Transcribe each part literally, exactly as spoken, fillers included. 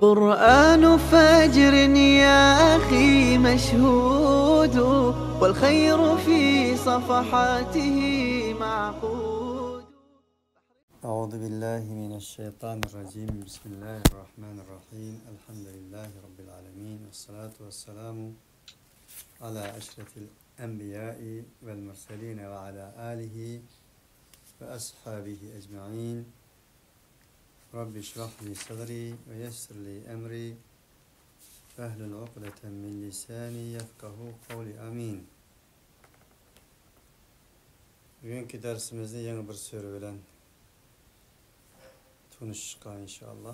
قرآن فجر يا أخي مشهود، والخير في صفحاته معقود. أعوذ بالله من الشيطان الرجيم. بسم الله الرحمن الرحيم. الحمد لله رب العالمين، والصلاة والسلام على أشرف الأنبياء والمرسلين وعلى آله وأصحابه أجمعين. رب اشرح لي صدري ويسر لي أمري واحلل عقدة من لساني يفقهوا قولي. آمين. بۈگۈنكى دەرسىمىزنى يېڭى بىر سۈرە بىلەن تونۇشۇشقا ئىنشائاللا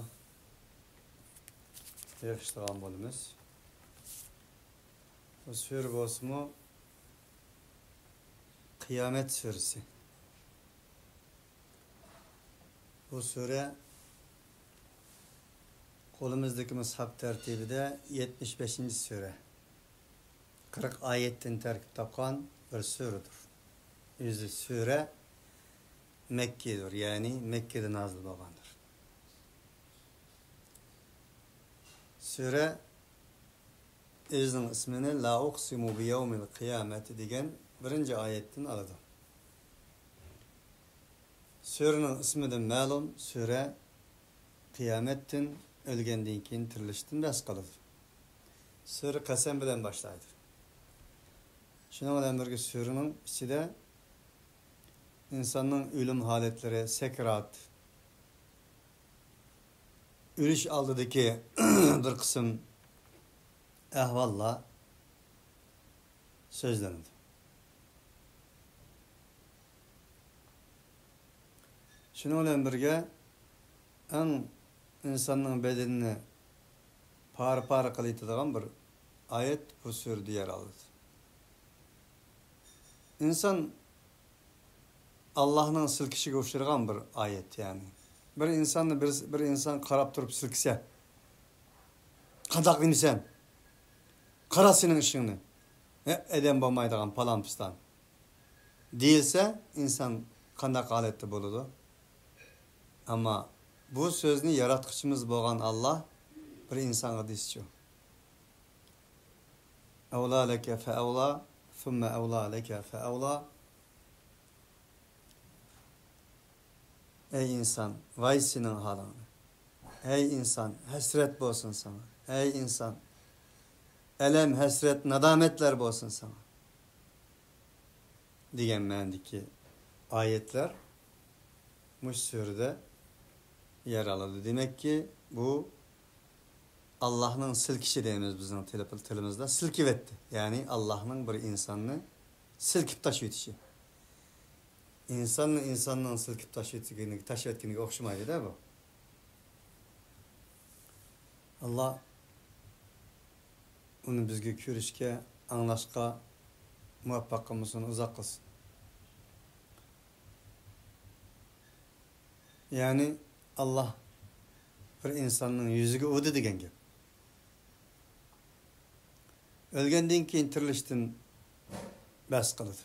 بېغىشلىغان بولىمىز. بۇ سۈرە بولسىمۇ قىيامەت سۈرىسى. بۇ سۈرە قولىمىزدىكى مۇسھاپ تەرتىپىدە يەتمىش بەشىنچى سۈرە. قىرىق ئايەتتىن تەركىب تاپقان بىر سۈرىدۇر. ئۆزى سۈرە مەككىدۇر، يەنى مەككىدە نازىل بولغاندۇر. سۈرە ئۆزىنىڭ ئىسمىنى «لا ئۇقسىمۇ بىيەۋمىل قىيامەتى» دېگەن بىرىنچى ئايەتتىن ئالىدۇ. سۈرىنىڭ ئىسمىدىن مەلۇم، سۈرە قىيامەتتىن، ئۆلگەندىن كېيىن تىرىلىشتىن بەھس قىلىدۇ. سۈرە قەسەم بىلەن باشلايدۇ. شۇنىڭ بىلەن بىرگە سۈرىنىڭ ئىچىدە ئىنساننىڭ ئۆلۈم ھالەتلىرى، سەكرات، ئۆلۈش ئالدىدىكى بىر قىسىم ئەھۋاللار سۆزلىنىدۇ. شۇنىڭ بىلەن بىرگە، ئەڭ ئىنساننىڭ بەدىنىنى پارە-پارە قىلىۋېتىدىغان بىر ئايەت بۇ سۈرىدە يەر ئالىدۇ. ئىنسان ئاللاھنىڭ سىلكىشىگە ئۇچرىغان بىر ئايەت، يەنى. بىر ئىنساننى بىر، بىر ئىنسان قاراپ تۇرۇپ سىلكىسە، «قانداق دېمىسەن؟ قارا سېنىڭ ئىشىڭنى. ھە، ئادەم بولمايدىغان پالان پىستان» دېيىلسە، ئىنسان قانداق ھالەتتە بولىدۇ؟ ئەمما بۇ سۆزنى ياراتقۇچىمىز بولغان ئاللاھ بىر ئىنسانغا دېسىچۇ؟ «ئەۋلا لەكە فەئەۋلا، سۇممە ئەۋلا لەكە فەئەۋلا». ئەي ئىنسان، ۋاي سېنىڭ ھالىڭغا! ئەي ئىنسان، ھەسرەت بولسۇن ساڭا! ئەي ئىنسان، ئەلەم، ھەسرەت، نادامەتلەر بولسۇن ساڭا! دېگەن مەنىدىكى ئايەتلەر مۇشۇ سۈرىدە يەر ئالىدۇ. دېمەككى، بۇ ئاللاھنىڭ سىلكىشى دەيمىز بىزنىڭ تىلى-، تىلىمىزدا. سىلكىۋەتتى. يەنى ئاللاھنىڭ بىر ئىنساننى سىلكىپ تاشلىۋېتىشى. ئىنساننى ئىنساننىڭ سىلكىپ تاشلىۋەتكىنىگە، تاشلىۋەتكىنىگە ئوخشىمايدۇ-دە بۇ. ئاللاھ ئۇنى بىزگە كۆرۈشكە، ئاڭلاشقا مۇۋەپپەق قىلمىسۇن، ئۇزاق قىلسۇن. يەنى ئاللاھ بىر ئىنساننىڭ يۈزىگە ئۇردى دېگەن گەپ. ئۆلگەندىن كېيىن تىرىلىشتىن بەھس قىلىدۇ.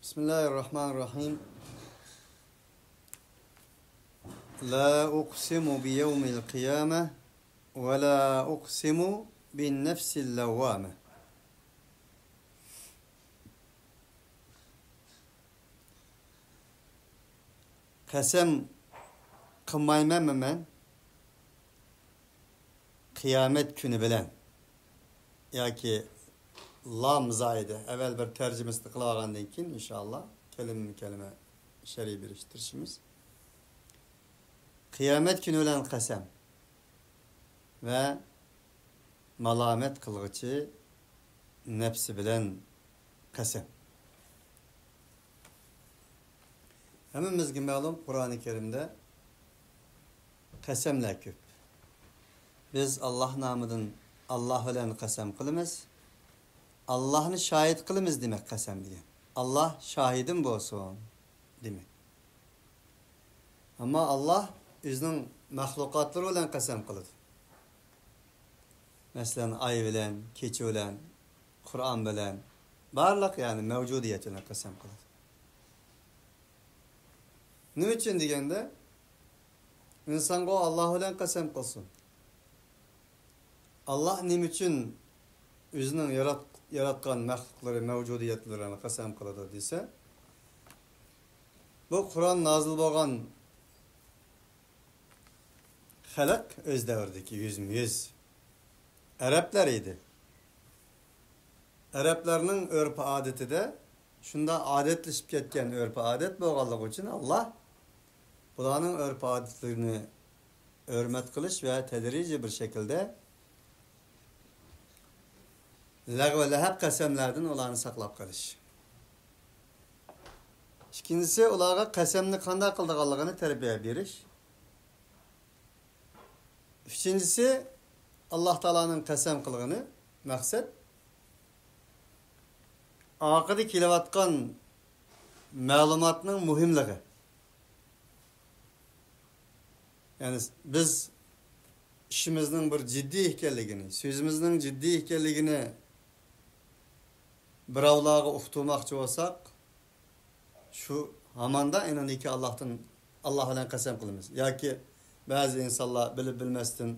بىسمىللاھىررەھمانىررەھىم. لا ئۇقسىمۇ بىيەۋمىل قىيامە، ۋە لا ئۇقسىمۇ بىننەفسىل لەۋۋامە. قەسەم قىلمايمەنمۇ مەن قىيامەت كۈنى بىلەن؟ ياكى لام زايىدە. ئەۋۋەل بىر تەرجىمىسىنى قىلىۋالغاندىن كېيىن، ئىنشائاللا، كەلىمە-كەلىمە شەرھ بېرىشكە تىرىشىمىز. قىيامەت كۈنى بىلەن قەسەم ۋە مالامەت قىلغۇچى نەپسى بىلەن قەسەم. ھەممىمىزگە مەلۇم، قۇرئانى كەرىمدە قەسەملەر كۆپ. بىز ئاللاھ نامىدىن، ئاللاھ بىلەن قەسەم قىلىمىز. ئاللاھنى شاھىت قىلىمىز دېمەك قەسەم دېگەن. ئاللاھ شاھىدىم بولسۇن دېمەك. ئەمما ئاللاھ ئۆزىنىڭ مەخلۇقاتلىرى بىلەن قەسەم قىلىدۇ. مەسىلەن، ئاي بىلەن، كېچە بىلەن، قۇرئان بىلەن، بارلىق، يەنى مەۋجۇدىيەت بىلەن قەسەم قىلىدۇ. نېمە ئۈچۈن دېگەندە، ئىنسانغۇ ئاللاھ بىلەن قەسەم قىلسۇن. ئاللاھ نېمە ئۈچۈن ئۆزىنىڭ يارات-، ياراتقان مەخلۇقلىرى، مەۋجۇدىيەتلىرىنى قەسەم قىلىدۇ دېسە، بۇ قۇرئان نازىل بولغان خەلق ئۆز دەۋرىدىكى يۈزمۇ يۈز ئەرەبلەر ئىدى. ئەرەبلەرنىڭ ئۆرپ-ئادىتىدە شۇنداق ئادەتلىشىپ كەتكەن ئۆرپ-ئادەت بولغانلىقى ئۈچۈن ئاللاھ بۇلارنىڭ ئۆرپ-ئادەتلىرىنى ھۆرمەت قىلىش ۋە تەدرىجىي بىر شەكىلدە لەغۋ، لەھەب قەسەملەردىن ئۇلارنى ساقلاپ قېلىش. ئىككىنچىسى، ئۇلارغا قەسەمنى قانداق قىلىدىغانلىقىنى تەربىيە بېرىش. ئۈچىنچىسى، ئاللاھ تائالانىڭ قەسەم قىلغىنى مەقسەت ئارقىدا كېلىۋاتقان مەلۇماتنىڭ مۇھىملىقى. يەنى بىز ئىشىمىزنىڭ بىر جىددىي ئىكەنلىكىنى، سۆزىمىزنىڭ جىددىي ئىكەنلىكىنى بىراۋلارغا ئۇقتۇرماقچى بولساق، شۇ ھاماندا ئېنىقكى ئاللاھتىن، ئاللاھ بىلەن قەسەم قىلىمىز. ياكى بەزى ئىنسانلار بىلىپ بىلمەستىن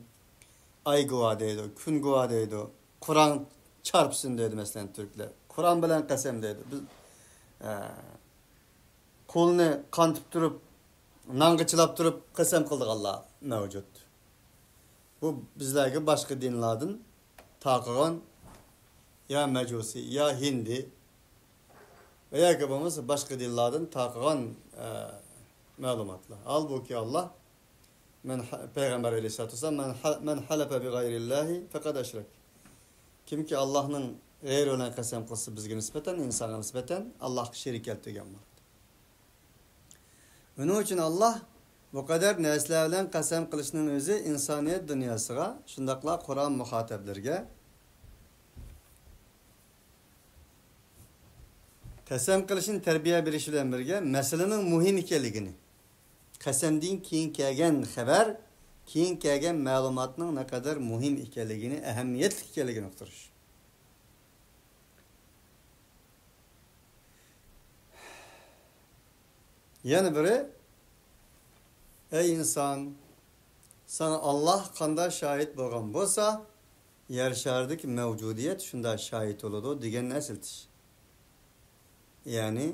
ئاي گۇۋاھ دەيدۇ، كۈن گۇۋاھ دەيدۇ، قۇرئان چارپسۇن دەيدۇ، مەسىلەن، تۈركلەر. قۇرئان بىلەن قەسەم دەيدۇ. بىز، ئە، قولىنى قانىتىپ تۇرۇپ، نانغا چىلاپ تۇرۇپ قەسەم قىلىدىغانلار مەۋجۇت. بۇ بىزلەرگە باشقا دىنلاردىن تارقىغان يا مەجۇسىي، يا ھىندى ۋە ياكى بولمىسا باشقا دىنلاردىن تارقىغان، ئە، مەلۇماتلار. ھالبۇكى، ئاللاھ، مەن ھە-، پەيغەمبەر ئەلەيھىسسالاتۇ ۋەسسالام، مەن ھە-، مەن ھەلەفە بىغەيرىللاھى فەقەد ئەشرەك. كىمكى ئاللاھنىڭ غەيرى بىلەن قەسەم قىلسا، بىزگە نىسبەتەن، ئىنسانغا نىسبەتەن، ئاللاھقا شېرىك كەلتۈرگەن بولىدۇ. ئۇنىڭ ئۈچۈن ئاللاھ بۇ قەدەر نەرسىلەر بىلەن قەسەم قىلىشنىڭ ئۆزى ئىنسانىيەت دۇنياسىغا، شۇنداقلا قۇرئان مۇخاتەپلىرىگە قەسەم قىلىشنى تەربىيە بېرىش بىلەن بىرگە، مەسىلىنىڭ مۇھىم ئىكەنلىكىنى، قەسەمدىن كېيىن كەلگەن خەۋەر، كېيىن كەلگەن مەلۇماتنىڭ نەقەدەر مۇھىم ئىكەنلىكىنى، ئەھەمىيەتلىك ئىكەنلىكىنى ئۇقتۇرۇش. يەنە بىرى، ئەي ئىنسان، ساڭا ئاللاھ قانداق شاھىت بولغان بولسا، يەر شارىدىكى مەۋجۇدىيەت شۇنداق شاھىت بولىدۇ دېگەننى ئەسلىتىش. يەنى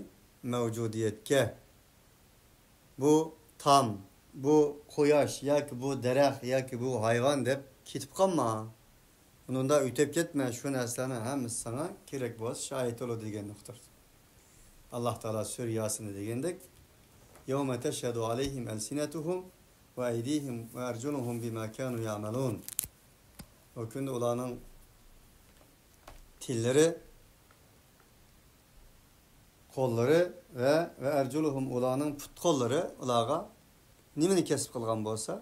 مەۋجۇدىيەتكە، بۇ تام، بۇ قۇياش ياكى بۇ دەرەخ ياكى بۇ ھايۋان دەپ كېتىپ قالما. ئۇنىڭدا ئۆتۈپ كەتمە، شۇ نەرسىلەرنىڭ ھەممىسى ساڭا كېرەك بولسا شاھىت بولىدۇ دېگەننى ئۇقتۇردى. ئاللاھ تائالا سۈرە ياسىندا دېگەندەك، يَوْمَ تَشْهَدُ عَلَيْهِمْ أَلْسِنَتُهُمْ وَأَيْدِيهِمْ وَأَرْجُلُهُمْ بِمَا كَانُوا يَعْمَلُونَ. ئۇ كۈندە ئۇلارنىڭ تىللىرى، قوللىرى ۋە، ۋە أَرْجُلُهُمْ، ئۇلارنىڭ پۇت-قوللىرى ئۇلارغا نېمىنى كەسىپ قىلغان بولسا،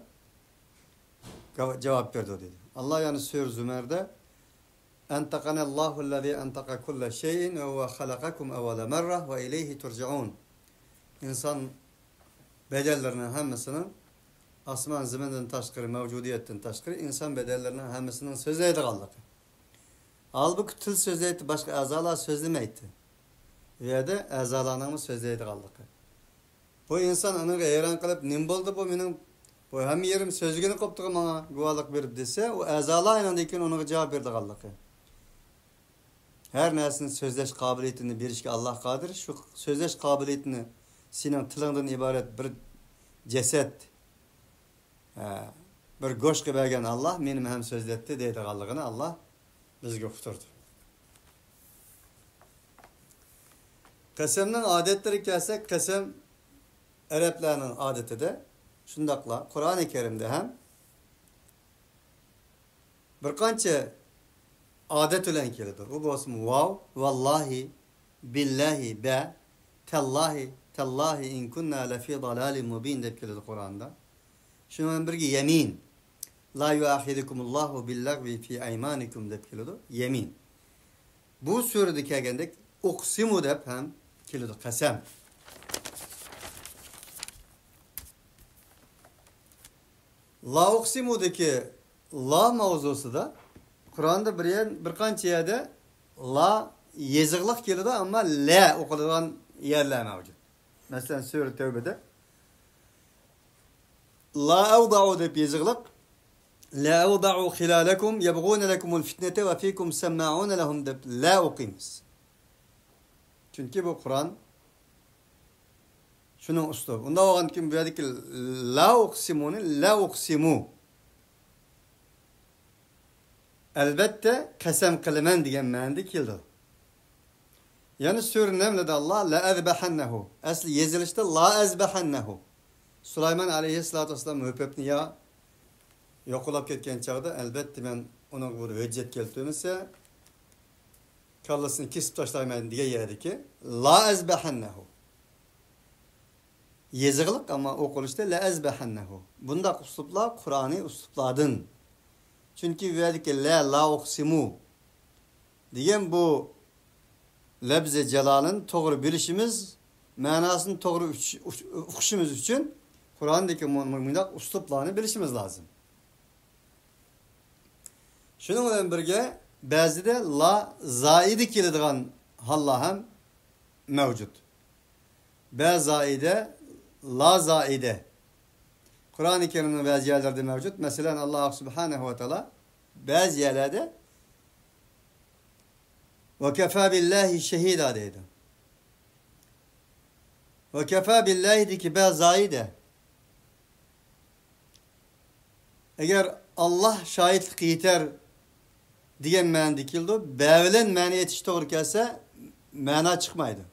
گاۋ-، جاۋاب بېرىدۇ دېدى. ئاللاھ يەنە سۈرە زۇمەردە، أَنْطَقَنَا اللَّهُ الَّذِي أَنْطَقَ كُلَّ شَيْءٍ وَهُوَ خَلَقَكُمْ أَوَّلَ مَرَّةٍ وَإِلَيْهِ تُرْجَعُونَ. ئىنسان بەدەنلىرىنىڭ ھەممىسىنىڭ، ئاسمان زېمىندىن تاشقىرى، مەۋجۇدىيەتتىن تاشقىرى ئىنسان بەدەنلىرىنىڭ ھەممىسىنىڭ سۆزلەيدىغانلىقى. ھالبۇكى، تىل سۆزلەيتتى، باشقا ئەزالار سۆزلىمەيتتى. بۇ يەردە ئەزالارنىڭمۇ سۆزلەيدىغانلىقى. بۇ ئىنسان ئۇنىڭغا ھەيران قېلىپ، نېمە بولدى بۇ مېنىڭ، بۇ ھەممە يېرىم سۆزلىگىنى قوپتىغۇ ماڭا گۇۋاھلىق بېرىپ دېسە، ئۇ ئەزالار ئاندىن كېيىن ئۇنىڭغا جاۋاب بېرىدىغانلىقى. ھەر نەرسىنى سۆزلەش قابىلىيىتىنى بېرىشكە ئاللاھ قادىر. شۇ سۆزلەش قابىلىيىتىنى سېنىڭ تىلىڭدىن ئىبارەت بىر جەسەت، ھە، بىر گوشقا بەرگەن ئاللاھ مېنىمۇ ھەم سۆزلەتتى دەيدىغانلىقىنى ئاللاھ بىزگە ئۇقتۇردى. قەسەمنىڭ ئادەتلىرىگە كەلسەك، قەسەم ئەرەبلەرنىڭ ئادىتىدە، شۇنداقلا قۇرئانى كەرىمدە ھەم بىر قانچە ئادەت بىلەن كېلىدۇ. ئۇ بولسىمۇ ۋاۋ، ۋاللاھى، بىللاھى، بە، تاللاھى، تاللاھى إن كنا لفي ضلال مبين دەپ كېلىدۇ قۇرئاندا. شۇنىڭ بىلەن بىرگە يەمىن. لا يؤاخذكم الله باللغو في أيمانكم دەپ كېلىدۇ. يەمىن. بۇ سۈرىدە كەلگەندەك ئۇقسىمۇ دەپ ھەم كېلىدۇ، قەسەم. لا ئۇقسىمۇدىكى لا ماۋزۇسىدا قۇرئاندا بىر يەر، بىر قانچە يەردە لا يېزىقلىق كېلىدۇ، ئەمما لە ئوقۇلىدىغان يەرلەر مەۋجۇت. مەسىلەن، سۈرە تەۋبىدە، لا أوضع دەپ يېزىقلىق، لا أوضع خلالكم يبغون لكم الفتنة وفيكم سماعون لهم دەپ لا ئوقۇيمىز. چۈنكى بۇ قۇرئان شۇنىڭ ئۇسلۇبى. ئۇنداق بولغاندىكىن بۇ يەردىكى لا ئۇقسىمۇنى لا ئۇقسىمۇ، ئەلبەتتە قەسەم قىلىمەن دېگەن مەنىدە كېلىدۇ. يەنە سۈرە نەملىدە ئاللا لا ئەزبەھەننەھۇ. ئەسلى يېزىلىشتا لا ئەزبەھەننەھۇ. سۇلايمان ئەلەيھىسسالاتۇ ۋەسسالام ھۆپۈپنى يا يوقىلاپ كەتكەن چاغدا، ئەلبەتتە مەن ئۇنىڭغا بىر ھۆججەت كەلتۈرمىسە، كاللىسىنى كېسىپ تاشلايمەن دېگەن يەردىكى لا ئەزبەھەننەھۇ. يېزىقلىق، ئەمما ئوقۇلۇشتا لە ئەزبەھەننەھۇ. بۇنداق ئۇسلۇبلار قۇرئانىي ئۇسلۇبلاردىن. چۈنكى بۇ يەردىكى لە، لا ئۇقسىمۇ دېگەن بۇ لەپزى جالالىنى توغرا بىلىشىمىز، مەناسىنى توغرا ئۇچ-، ئۇچ-، ئۇقۇشىمىز ئۈچۈن قۇرئاندىكى مۇ-، مۇ-، مۇنداق ئۇسلۇبلارنى بىلىشىمىز لازىم. شۇنىڭ بىلەن بىرگە، بەزىدە لا زائىدە كېلىدىغان ھاللار ھەم مەۋجۇت. بە زائىدە، لا زائىدە. قۇرئانى كەرىمنىڭ بەزى يەرلىرىدە مەۋجۇت. مەسىلەن، ئاللا سۇبھانەھۇ ۋە تائالا بەزى يەرلەردە «ۋە كەفا بىللاھى شەھىدا» دەيدۇ. «ۋە كەفا بىللاھى» دىكى بە زائىدە. ئەگەر «ئاللا شاھىتلىققا يېتەر» دېگەن مەنىدە كېلىدۇ، بە بىلەن مەنە ئېيتىش توغرا كەلسە، مەنا چىقمايدۇ.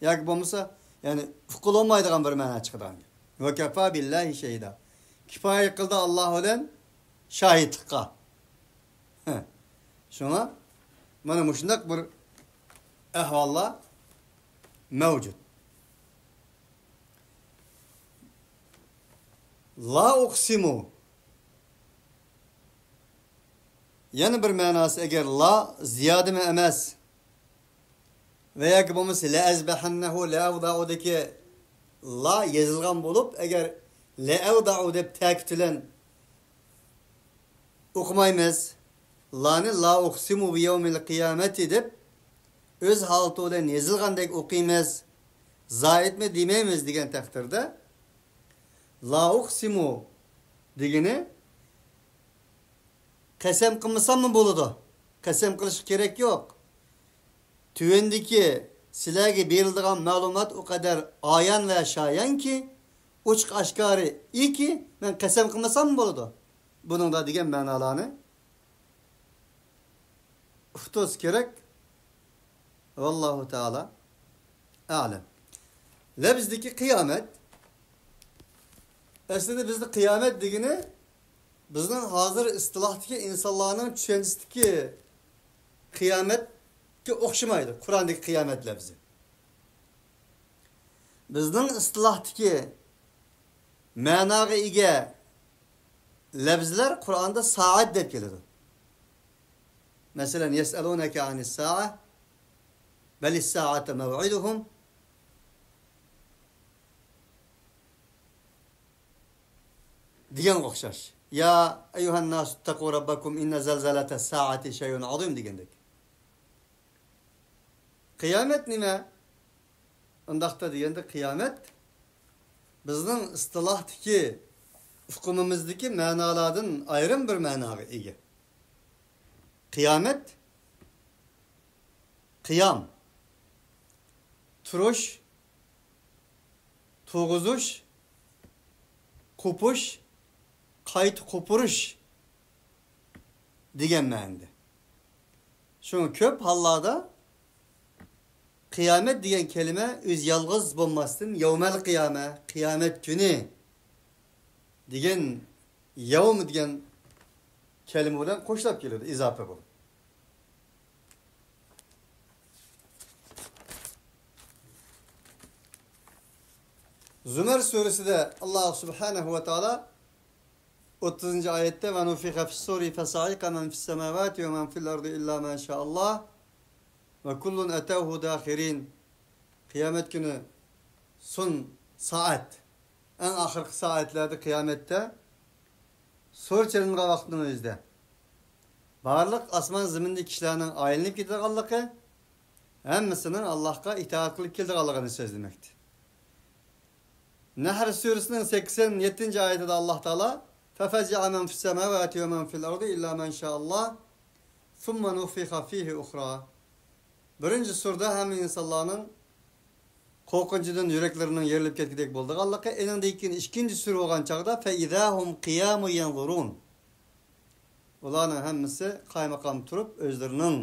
ياكى بولمىسا، يەنى ئۇقۇلۇلمايدىغان بىر مەنا چىقىدىغان گەپ. «ۋە كەفا بىللاھى شەھىدا». كىپايە قىلدى ئاللا بىلەن شاھىتلىققا. ھە. شۇڭا مانا مۇشۇنداق بىر ئەھۋاللار مەۋجۇت. لا ئۇقسىمۇ. يەنە بىر مەناسى، ئەگەر لا زىيادىمۇ ئەمەس ۋە ياكى بولمىسا لە ئەزبەھەننەھۇ، لە ئەۋدەئۇدىكى لا يېزىلغان بولۇپ، ئەگەر لە ئەۋدەئۇ دەپ تەكىت بىلەن ئوقۇمايمىز. لانى لا ئۇقسىمۇ بىيەۋمىل قىيامەتى دەپ ئۆز ھالىتى بىلەن يېزىلغاندەك ئوقۇيمىز. زائىدمۇ دېمەيمىز دېگەن تەقدىردە، لا ئۇقسىمۇ دېگىنى قەسەم قىلمىساممۇ بولىدۇ. قەسەم قىلىشقا كېرەك يوق. تۆۋەندىكى سىلەرگە بېرىلىدىغان مەلۇمات ئۇ قەدەر ئايان ۋە شايانكى، ئوچۇق ئاشكارىكى، مەن قەسەم قىلمىساممۇ بولىدۇ بۇنىڭدا دېگەن مەنالارنى ئۇقتۇرسا كېرەك. ۋاللاھۇ تائالا ئەلەم. لەپزىدىكى قىيامەت، ئەسلىدە بىزدە قىيامەت دېگىنى بىزنىڭ ھازىر ئىستىلاھتىكى ئىنسانلارنىڭ چۈشەنچىسىدىكى قىيامەتكە ئوخشىمايدۇ، قۇرئاندىكى قىيامەت لەپزى. بىزنىڭ ئىستىلاھتىكى مەناغا ئىگە لەپزىلەر قۇرئاندا سائەت دەپ كېلىدۇ. مەسىلەن، يەسئەلۇنەكە ئانىس سائە، بەلىس سائەتە مەۋئىدۇھۇم دېگەنگە ئوخشاش. يا ئەييۇھەنناسۇ اتتەقۇ رەببەكۇم ئىننە زەلزەلەتەس سائەتى شەيئۇن ئازىم دېگەندەك. قىيامەت نېمە؟ ئۇنداقتا دېگەندە، قىيامەت بىزنىڭ ئىستىلاھتىكى، ئۇقۇمىمىزدىكى مەنالاردىن ئايرىم بىر مەناغا ئىگە. قىيامەت، قىيام، تۇرۇش، تۇرغۇزۇش، قوپۇش، قايتا قوپۇرۇش دېگەن مەنىدە. شۇڭا كۆپ ھاللاردا قىيامەت دېگەن كەلىمە ئۆزى يالغۇز بولماستىن، يەۋمەل قىيامە، قىيامەت كۈنى دېگەن، يەۋم دېگەن كەلىمە بىلەن قوشۇلۇپ كېلىدۇ، ئىزاپە بولۇپ. زۇمەر سۈرىسىدە ئاللا سۇبھانەھۇ ۋە تائالا ئوتتۇزىنچى ئايەتتە، ۋە نۇفىخە فىسسۇرى فەسەئىقە مەن فىسسەماۋاتى ۋە مەن فىل ئەردى ئىللا مەن شائاللا ۋە كۇللۇن ئەتەۋھۇ داخىرىن. قىيامەت كۈنى سۇن سائەت، ئەڭ ئاخىرقى سائەتلەردە قىيامەتتە سۇر چېلىنغان ۋاقىتنىڭ ئۆزىدە بارلىق ئاسمان زېمىندىكى كىشىلەرنىڭ ئايلىنىپ كېتىدىغانلىقى، ھەممىسىنىڭ ئاللاھقا ئىتائەت قىلىپ كېلىدىغانلىقىنى سۆزلىمەكتە. نەھر سۈرىسىنىڭ سەكسەن يەتتىنچى ئايىتىدە ئاللاھ تائالا، ففزع من في السماوات ومن في الأرض إلا من شاء الله ثم نفخ فيه أخرى. بىرىنچى سۈرىدە ھەممە ئىنسانلارنىڭ قورقۇنچىدىن يۈرەكلىرىنىڭ يېرىلىپ كەتكۈدەك بولىدىغانلىقى، ئېنىڭدىن كېيىن ئىككىنچى سۈرە بولغان چاغدا، فإذا هم قيام ينظرون. ئۇلارنىڭ ھەممىسى قايمۇقام تۇرۇپ، ئۆزلىرىنىڭ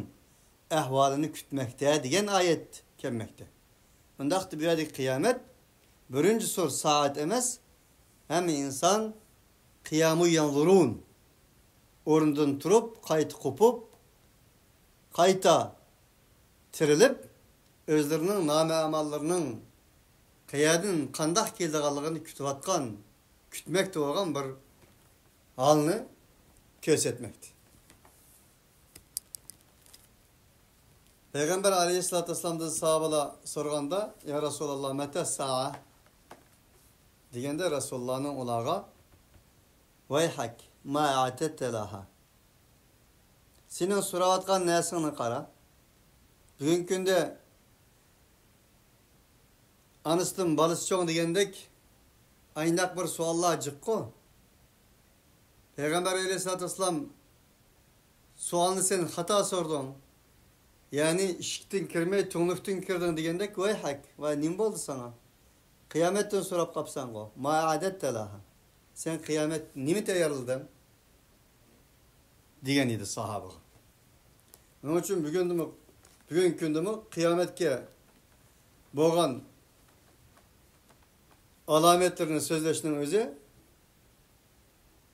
ئەھۋالىنى كۈتمەكتە دېگەن ئايەت كەلمەكتە. ئۇنداقتا بۇ يەردىكى قىيامەت، بىرىنچى سۈرە سائەت ئەمەس، ھەممە ئىنسان قىيام ينظرون، ئورنىدىن تۇرۇپ، قايتا قوپۇپ، قايتا تىرىلىپ، ئۆزلىرىنىڭ نامە ئەمەللىرىنىڭ قەيەردىن، قانداق كېلىدىغانلىقىنى كۈتۈۋاتقان، كۈتمەكتە بولغان بىر ھالنى كۆرسەتمەكتە. پەيغەمبەر ئەلەيھىسسالاتۇ ۋەسسالامدىن ساھابىلار سورىغاندا، يا رەسۇلاللا، مەتە سائە؟ دېگەندە، رەسۇلۇللانىڭ ئۇلارغا، ۋەيھەك، ما ئەئدەتتە لەھا. سېنىڭ سوراۋاتقان نەرسىڭنى قارا. بۈگۈنكى كۈندە ئانىسىدىن بالىسى چوڭ دېگەندەك، ئاينداق بىر سوئاللار جىققۇ. پەيغەمبەر ئەلەيھىسسالاتۇ ۋەسسالام، سوئالنى سەن خاتا سورىدىڭ. يەنى ئىشىكتىن كىرمەي، تۈڭلۈكتىن كىردىڭ دېگەندەك، ۋەيھەك، ۋاي، نېمە بولدى ساڭا؟ قىيامەتتىن سوراپ قاپسەنغۇ. ما ئەئدەتتە لەھا. سەن قىيامەت نېمە تەييارلىدىڭ؟ دېگەن ئىدى ساھابىغا. شۇنىڭ ئۈچۈن بۈگۈندىمۇ، بۈگۈنكى كۈندىمۇ قىيامەتكە بولغان ئالامەتلىرىنى سۆزلەشنىڭ ئۆزى،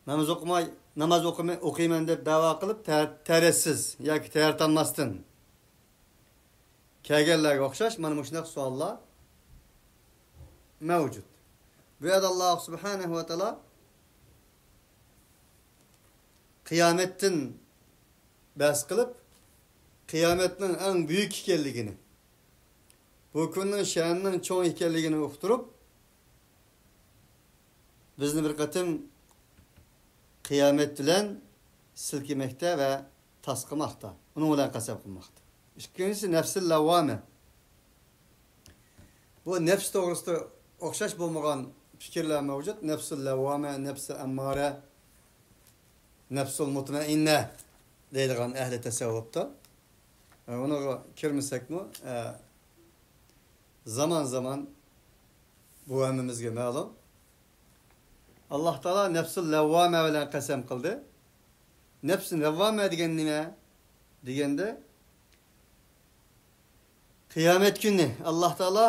ناماز ئوقۇماي، ناماز ئوقۇماي، ئوقۇيمەن دەپ دەۋا قىلىپ، تە-، تەرەتسىز ياكى تەرەت ئالماستىن كەلگەنلەرگە ئوخشاش مانا مۇشۇنداق سوئاللار مەۋجۇت. بۇ يەردە ئاللاھ سۇبھانەھۇ ۋە تائالا قىيامەتتىن بەھس قىلىپ، قىيامەتنىڭ ئەڭ بۈيۈك ئىكەنلىكىنى، بۇ كۈننىڭ شەنىنىڭ چوڭ ئىكەنلىكىنى ئۇقتۇرۇپ، بىزنى بىر قېتىم قىيامەت بىلەن سىلكىمەكتە ۋە تاس قىلماقتا. ئۇنىڭ بىلەن قەسەم قىلماقتا. ئىككىنچىسى، نەپسىل لاۋۋامە. بۇ نەپس توغرىسىدا ئوخشاش بولمىغان پىكىرلەر مەۋجۇت. نەپسىل لاۋۋامە، نەپسىل ئەممارە، نەپسۇل مۇتمەئىننە دەيدىغان ئەھلى تەسەۋۋۇپتا. ئۇنىڭغا كىرمىسەكمۇ، ئە، زامان زامان بۇ ھەممىمىزگە مەلۇم. ئاللاھ تائالا نەپسۇل لەۋۋامە بىلەن قەسەم قىلدى. نەپسۇل لەۋۋامە دېگەن نېمە؟ دېگەندە، قىيامەت كۈنى ئاللاھ تائالا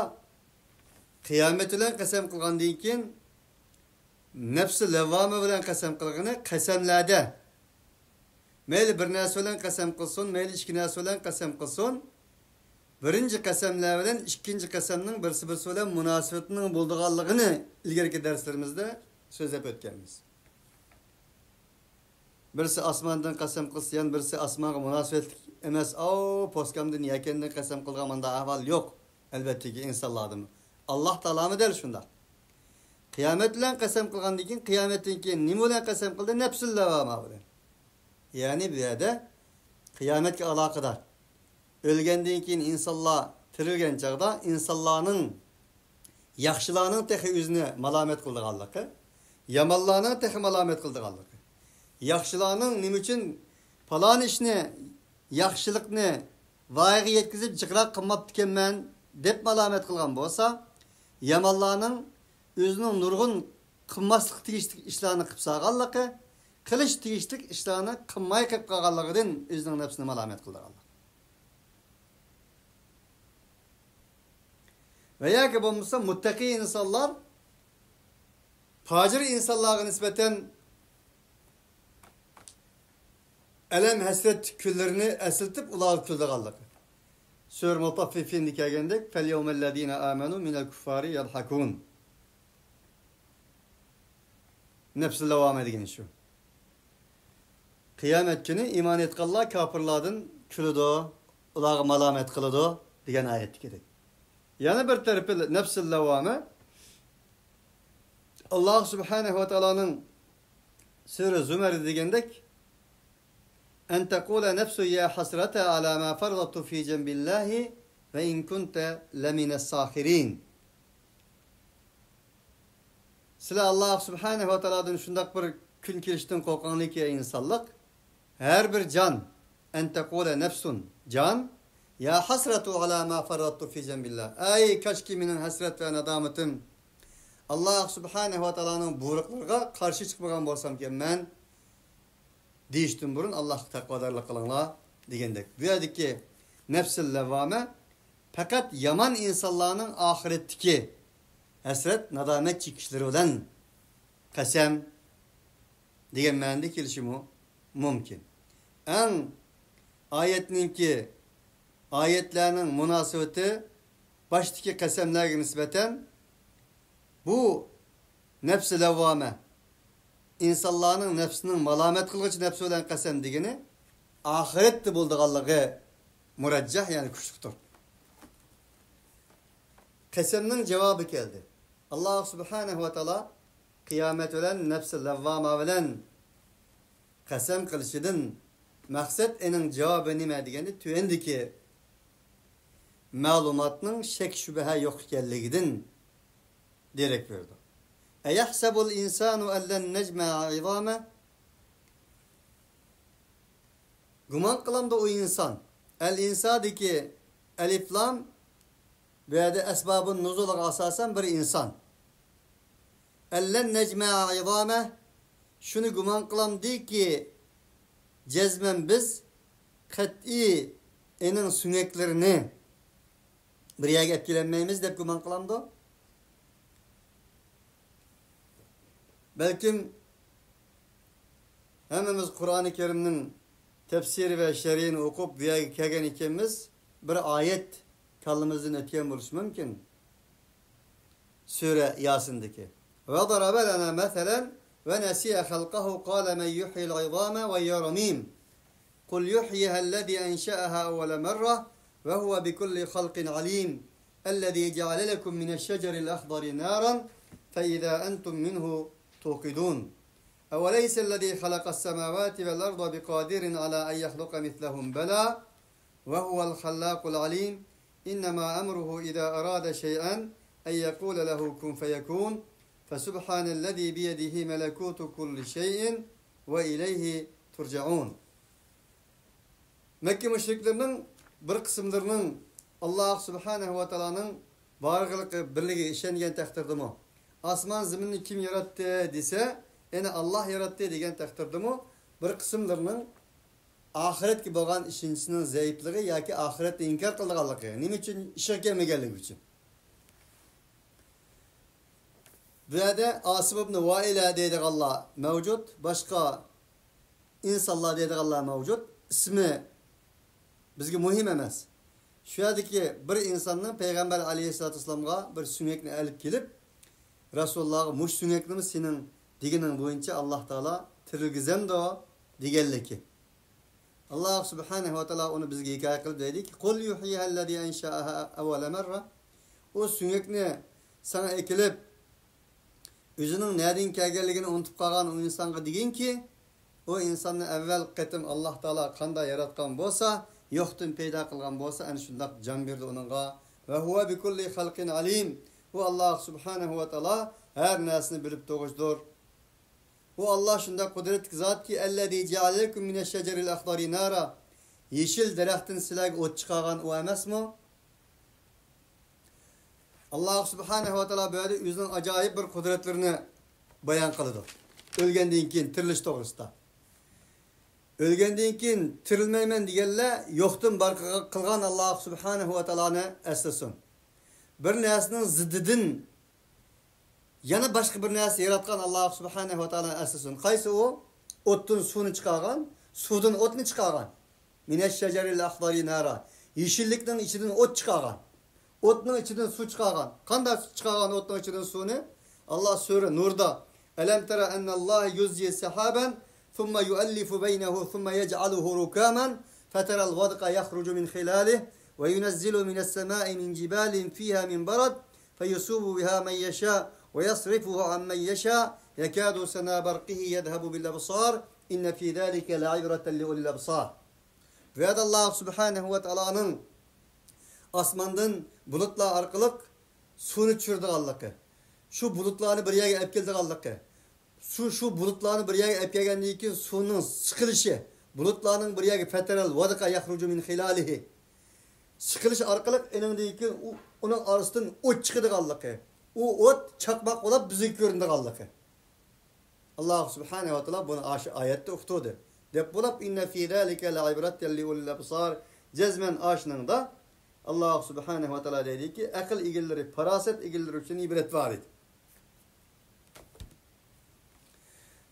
قىيامەت بىلەن قەسەم قىلغاندىن كېيىن، نەپسۇل لەۋۋامە بىلەن قەسەم قىلغىنى قەسەملەردە، مەيلى بىر نەرسە بىلەن قەسەم قىلسۇن، مەيلى ئىككى نەرسە بىلەن قەسەم قىلسۇن، بىرىنچى قەسەملەر بىلەن ئىككىنچى قەسەمنىڭ بىرسى بىرسى بىلەن مۇناسىۋىتىنىڭ بولىدىغانلىقىنى ئىلگىرىكى دەرسلىرىمىزدە سۆزلەپ ئۆتكەنمىز. بىرسى ئاسماندىن قەسەم قىلسا، يەنە بىرسى ئاسمانغا مۇناسىۋەتلىك ئەمەس، ئاۋۇ پوسكامدىن، يەكەندىن قەسەم قىلغان، مۇنداق ئەھۋال يوق. ئەلۋەتتىكى ئىنسانلاردىمۇ. ئاللاھ تائالامۇ دەل شۇنداق. قىيامەت بىلەن قەسەم قىلغاندىن كېيىن، قىيامەتتىن كېيىن نېمە بىلەن قەسەم قىلدى؟ نەپسۇل لەۋۋامە بىلەن. يەنى بۇ يەردە قىيامەتكە ئالاقىدار، ئۆلگەندىن كېيىن ئىنسانلار تىرىلگەن چاغدا ئىنسانلارنىڭ، ياخشىلارنىڭ تېخى ئۆزىنى مالامەت قىلىدىغانلىقى، يامانلارنىڭ تېخى مالامەت قىلىدىغانلىقى، ياخشىلارنىڭ نېمە ئۈچۈن پالان ئىشنى، ياخشىلىقنى ۋايىغا يەتكۈزۈپ جىقراق قىلماپتىكەنمەن دەپ مالامەت قىلغان بولسا، يامانلارنىڭ ئۆزىنىڭ نۇرغۇن قىلماسلىق تېگىشلىك ئىشلارنى قىلىپ سالغانلىقى، قىلىش تېگىشلىك ئىشلارنى قىلماي قېلىپ قالغانلىقىدىن ئۆزىنىڭ نەپسىنى مالامەت قىلىدىغانلىقى. ۋە ياكى بولمىسا مۇتتەقىي ئىنسانلار پاجىر ئىنسانلارغا نىسبەتەن ئەلەم ھەسرەت كۈنلىرىنى ئەسلىتىپ ئۇلارغا كۈلىدىغانلىقى. سۈرە مۇتەففىفىندا كەلگەندەك، فەليەۋمەللەزىنە ئامەنۇ مىنەل كۇففارى يەضھەكۇن. نەپسۇل لەۋۋامە دېگىنى شۇ. قىيامەت كۈنى ئىمان ئېيتقانلار كاپىرلاردىن كۈلىدۇ، ئۇلارغا مالامەت قىلىدۇ دېگەن ئايەتتىكىدەك. يەنە بىر تەرىپى نەپسۇل لەۋۋامە، ئاللاھ سۇبھانەھۇ ۋە تائالانىڭ سۈرە زۇمەردە دېگەندەك، أن تقول نفس يا حسرتى على ما فرطت في جنب الله وإن كنت لمن الساخرين. سىلەر ئاللاھ سۇبھانەھۇ ۋە تائالادىن شۇنداق بىر كۈن كېلىشتىن قورقۇڭلاركى، ئەي ئىنسانلىق، ھەر بىر جان، ئەن تەقۇلە نەفسۇن، جان، يا ھەسرەتۇ ئالا ما فەررەتتۇ فى جەنبىللاھ، ئەي كاشكى مېنىڭ ھەسرەت ۋە نادامىتىم، ئاللاھ سۇبھانەھۇ ۋە تائالانىڭ بۇيرۇقلىرىغا قارشى چىقمىغان بولسامكەن مەن، دېيىشتىن بۇرۇن ئاللاھقا تەقۋادارلىق قىلىڭلار دېگەندەك. بۇ يەردىكى نەپسىل لەۋۋامە پەقەت يامان ئىنسانلارنىڭ ئاخىرەتتىكى ھەسرەت، نادامەت چېكىشلىرى بىلەن قەسەم دېگەن مەنىدە كېلىشىمۇ مۇمكىن. ئەڭ ئايەتنىڭكى، ئايەتلەرنىڭ مۇناسىۋىتى باشتىكى قەسەملەرگە نىسبەتەن بۇ نەپسى لەۋۋامە، ئىنسانلارنىڭ نەپسىنىڭ مالامەت قىلغۇچى نەپسى بىلەن قەسەم دېگىنى ئاخىرەتتە بولىدىغانلىقى مۇرەججەھ، يەنى كۈچلۈكتۇر. قەسەمنىڭ جاۋابى كەلدى. ئاللاھ سۇبھانەھۇ ۋە تائالا قىيامەت بىلەن نەپسى لەۋۋامە بىلەن قەسەم قىلىشىدىن مەقسەت، ئېنىڭ جاۋابى نېمە دېگەندە، تۆۋەندىكى مەلۇماتنىڭ شەك-شۈبھە يوق ئىكەنلىكىدىن دېرەك بېرىدۇ. ئەيەھسەبۇل ئىنسانۇ ئەللەن نەجمەئە ئىزامە. گۇمان قىلامدۇ ئۇ ئىنسان؟ ئەل ئىنسادىكى ئەلىف لام بۇ يەردە ئەسبابۇن نۇزۇلىغا ئاساسەن بىر ئىنسان. ئەللەن نەجمەئە ئىزامە، شۇنى گۇمان قىلامدىكى، جەزمەن بىز قەتئىي ئېنىڭ سۆڭەكلىرىنى بىر يەرگە ئەپ كېلەلمەيمىز دەپ گۇمان قىلامدۇ؟ بەلكىم ھەممىمىز قۇرئانى كەرىمنىڭ تەپسىرى ۋە شەرھىنى ئوقۇپ بۇ يەرگە كەلگەن ئىكەنمىز، بىر ئايەت كاللىمىزدىن ئۆتكەن بولۇشى مۇمكىن. سۈرە ياسىندىكى. وضرب لنا مثلا ونسي خلقه قال من يحيي العظام وهي رميم. قل يحييها الذي أنشأها أول مرة وهو بكل خلق عليم. الذي جعل لكم من الشجر الأخضر نارا فإذا أنتم منه توقدون. أوليس الذي خلق السماوات والأرض بقادر على أن يخلق مثلهم؟ بلى وهو الخلاق العليم. إنما أمره إذا أراد شيئا أن يقول له كن فيكون. فسبحان الذي بيده ملكوت كل شيء وإليه ترجعون. مەككە مۇشرىكلىرىنىڭ بىر قىسىملىرىنىڭ ئاللاھ سۇبھانەھۇ ۋە تائالانىڭ بارلىقى، بىرلىكىگە ئىشەنگەن تەقدىردىمۇ، ئاسمان زېمىننى كىم ياراتتى دېسە، يەنى ئاللاھ ياراتتى دېگەن تەقدىردىمۇ، بىر قىسىملىرىنىڭ ئاخىرەتكە بولغان ئىشەنچىسىنىڭ زەئىپلىقى ياكى ئاخىرەتنى ئىنكار قىلىدىغانلىقى، نېمە ئۈچۈن ئىشىغا كەلمىگەنلىكى ئۈچۈن. بۇ يەردە ئاسىم ئىبنى ۋائىلە دەيدىغانلار مەۋجۇت، باشقا ئىنسانلار دەيدىغانلار مەۋجۇت. ئىسمى بىزگە مۇھىم ئەمەس. شۇ يەردىكى بىر ئىنساننىڭ پەيغەمبەر ئەلەيھىسسالاتۇ ۋەسسالامغا بىر سۆڭەكنى ئەلىپ كېلىپ، رەسۇلۇللاھقا مۇشۇ سۆڭەكنىمۇ سېنىڭ دېگىنىڭ بويىچە ئاللاھ تائالا تىرىلگۈزەمدۇ دېگەنلىكى. ئاللاھ سۇبھانەھۇ ۋە تائالا ئۇنى بىزگە ھېكايە قىلىپ دەيدىكى، قۇل يۇھيىھەللەزى ئەنشەئەھا ئەۋۋەلە مەررە. ئۇ سۆڭەكنى ساڭا ئەكېلىپ، ئۆزىنىڭ نەدىن كەلگەنلىكىنى ئۇنتۇپ قالغان ئۇ ئىنسانغا دېگىنكى، ئۇ ئىنساننى ئەۋۋەل قېتىم ئاللاھ تائالا قانداق ياراتقان بولسا، يوقتىن پەيدا قىلغان بولسا، ئەنە شۇنداق جان بېرىدۇ ئۇنىڭغا. ۋە ھۇۋە بىكۇللى خەلقىن ئەلىم. ئۇ ئاللاھ سۇبھانەھۇ ۋە تائالا ھەر نەرسىنى بىلىپ تۇرغۇچىدۇر. ئۇ ئاللاھ شۇنداق قۇدرەتلىك زاتكى، ئەللەزى جەئەلە لەكۇم مىنەششەجەرىل ئەخدەرى نارا. يېشىل دەرەختىن سىلەرگە ئوت چىقارغان ئۇ ئەمەسمۇ؟ ئاللاھ سۇبھانەھۇ ۋە تائالا بۇ يەردە ئۆزىنىڭ ئاجايىپ بىر قۇدرەتلىرىنى بايان قىلىدۇ. ئۆلگەندىن كېيىن تىرىلىش توغرىسىدا. ئۆلگەندىن كېيىن تىرىلمەيمەن دېگەنلەر يوقتىن بار قىلغان ئاللاھ سۇبھانەھۇ ۋە تائالانى ئەسلىسۇن. بىر نەرسىنىڭ زىددىدىن يەنە باشقا بىر نەرسە ياراتقان ئاللاھ سۇبھانەھۇ ۋە تائالانى ئەسلىسۇن. قايسى ئۇ؟ ئوتتىن سۇنى چىقارغان، سۇدىن ئوتنى چىقارغان. مىنەششەجەرىل ئەخدەرى نارا. يېشىللىكنىڭ ئىچىدىن ئوت چىقارغان. ئوتنىڭ ئىچىدىن سۇ چىقارغان. قانداق چىقارغان ئوتنىڭ ئىچىدىن سۇنى؟ ئاللاھ سۈرە نۇردا، ألم تر أن الله يزجي سحابا ثم يؤلف بينه ثم يجعله ركاما فترى الودق يخرج من خلاله وينزل من السماء من جبال فيها من برد فيصيب بها من يشاء ويصرفه عن من يشاء يكاد سنا برقه يذهب بالأبصار إن في ذلك لعبرة لأولي الأبصار. بۇ يەردە ئاللاھ سۇبھانەھۇ ۋە تائالانىڭ ئاسماندىن بۇلۇتلار ئارقىلىق سۇنى چۈشۈرىدىغانلىقى، شۇ بۇلۇتلارنى بىر يەرگە ئەپ كېلىدىغانلىقى، شۇ، شۇ بۇلۇتلارنى بىر يەرگە ئەپ كەلگەندىن كېيىن سۇنىڭ سىقىلىشى، بۇلۇتلارنىڭ بىر يەرگە فترى الودقا يخرج من خلاله، سىقىلىش ئارقىلىق ئېنىڭدىن كېيىن ئۇ، ئۇنىڭ ئارىسىدىن ئوت چىقىدىغانلىقى، ئۇ ئوت چاقماق بولاپ بىزگە كۆرۈنىدىغانلىقى. ئاللاھ سۇبھانەھۇ ۋە تائالا بۇنى ئاشۇ ئايەتتە ئۇقتۇردى. دەپ بولۇپ، إن في ذلك لعبرة لأولي الأبصار، جەزمەن ئاشۇنىڭدا ئاللاھ سۇبھانەھۇ ۋە تائالا دەيدىكى، ئەقىل ئىگىلىرى، پاراسەت ئىگىلىرى ئۈچۈن ئىبرەت بار ئىدى.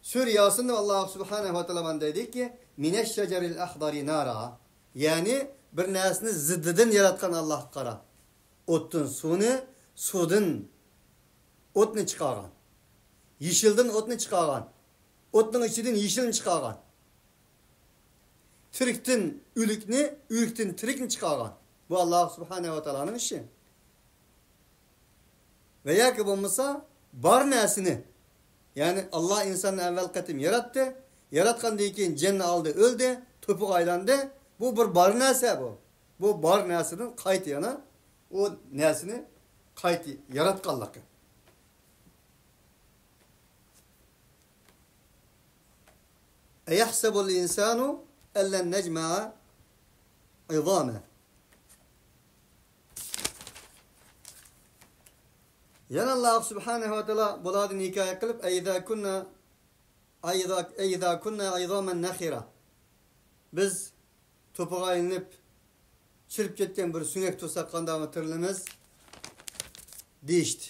سۈرە ياسىندا ئاللاھ سۇبھانەھۇ ۋە تائالا مانا دەيدىكى، من الشجر الأخضر نارا، يەنى بىر نەرسىنى زىددىدىن ياراتقان ئاللاھقا قارا. ئوتتىن سۇنى، سۇدىن ئوتنى چىقارغان. يېشىلدىن ئوتنى چىقارغان. ئوتنىڭ ئىچىدىن يېشىلنى چىقارغان. تىرىكتىن ئۆلۈكنى، ئۆلۈكتىن تىرىكنى چىقارغان. بۇ ئاللاھ سۇبھانەھۇ ۋە تائالانىڭ ئىشى. ۋە ياكى بولمىسا بار نەرسىنى، يەنى ئاللاھ ئىنساننى ئەۋۋەل قېتىم ياراتتى، ياراتقاندىن كېيىن جېنىنى ئالدى، ئۆلدى، توپىغا ئايلاندى. بۇ بىر بار نەرسە بۇ. بۇ بار نەرسىدىن قايتا يەنە ئۇ نەرسىنى قايتا ياراتقانلىقى. أيحسب الإنسان ألن نجمع عظامه. يەنە ئاللاھ سۇبھانەھۇ ۋە تائالا بۇلاردىن ھېكايە قىلىپ، أإذا كنا، أإذا، أإذا كنا عظاما نخرة، بىز توپىغا ئايلىنىپ چىرىپ كەتكەن بىر سۆڭەك تۇرساق قانداقمۇ تىرىلىمىز؟ دېيىشتى.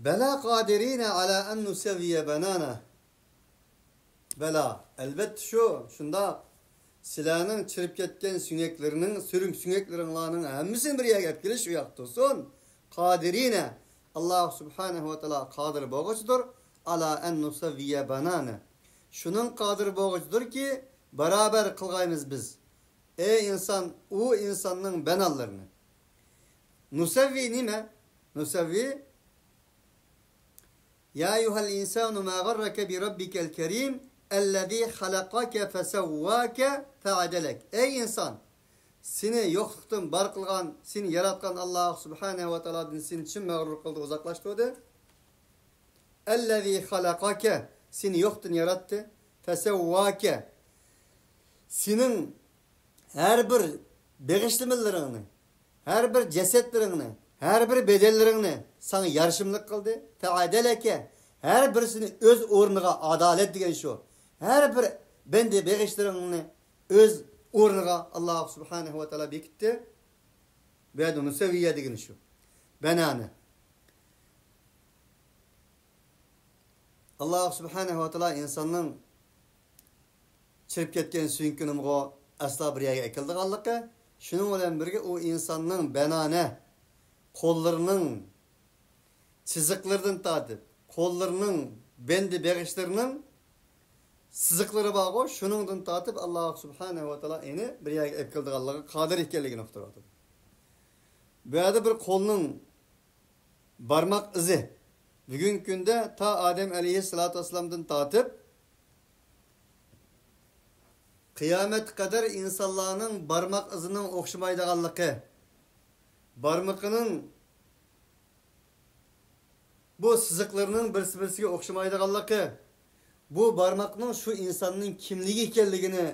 بلى قادرين على أن نسوي بنانه. بەلا، ئەلۋەتتە شۇ، شۇنداق. سىلەرنىڭ چىرىپ كەتكەن سۆڭەكلىرىنىڭ، سۆرۈن سۆڭەكلىرىڭلارنىڭ ھەممىسىنى بىر يەرگە ئەپ كېلىش، ئۇ ياقتا تۇرسۇن. قادرين، ئاللاھ سۇبھانەھۇ ۋە تائالا قادىر بولغۇچىدۇر. على أن نسوي بنانه. شۇنىڭ قادىر بولغۇچىدۇركى، بارابەر قىلغايمىز بىز، ئەي ئىنسان، ئۇ ئىنساننىڭ بەنانلىرىنى. نسوي نېمە؟ نسوي، يا أيها الإنسان ما غرك بربك الكريم الذي خلقك فسواك فعدلك. ئەي ئىنسان، سېنى يوقلۇقتىن بار قىلغان، سېنى ياراتقان ئاللاھ سۇبھانەھۇ ۋە تائالادىن سېنى چىن مەغرۇر قىلدى، ئۇزاقلاشتۇردى. الذي خلقك، سېنى يوقتىن ياراتتى. فسواك، سېنىڭ ھەر بىر بېغىشلىمىلىرىڭنى، ھەر بىر جەسەتلىرىڭنى، ھەر بىر بەدەنلىرىڭنى ساڭا يارىشىملىق قىلدى. فعدلك، ھەر بىرسىنى ئۆز ئورنىغا، ئادالەت دېگەن شۇ. ھەر بىر بەندە بېغىشلىرىڭنى ئۆز ئورنىغا ئاللاھ سۇبھانەھۇ ۋە تائالا بېكىتتى. بۇ يەردە نسوي دېگىنى شۇ. بەنانە. ئاللاھ سۇبھانەھۇ ۋە تائالا ئىنساننىڭ چىرىپ كەتكەن سۆڭىكىنىمۇ ئەسلا بىر يەرگە ئەكېلىدىغانلىقى، شۇنىڭ بىلەن بىرگە ئۇ ئىنساننىڭ بەنانە قوللىرىنىڭ سىزىقلىرىدىن تارتىپ، قوللىرىنىڭ بەندە بېغىشلىرىنىڭ سىزىقلىرى بارغۇ، شۇنىڭدىن تارتىپ ئاللاھ سۇبھانەھۇ ۋە تائالا ئېنى بىر يەرگە ئەكېلىدىغانلىقىغا قادىر ئىكەنلىكىنى ئۇقتۇرۇۋاتىدۇ. بۇ يەردە بىر قولنىڭ بارماق ئىزى. بۈگۈنكى كۈندە تا ئادەم ئەلەيھىسسالاتۇ ۋەسسالامدىن تارتىپ قىيامەتكە قەدەر ئىنسانلارنىڭ بارماق ئىزىنىڭ ئوخشىمايدىغانلىقى، بارمىقىنىڭ بۇ سىزىقلىرىنىڭ بىرسى-بىرسىگە ئوخشىمايدىغانلىقى، بۇ بارماقنىڭ شۇ ئىنساننىڭ كىملىكى ئىكەنلىكىنى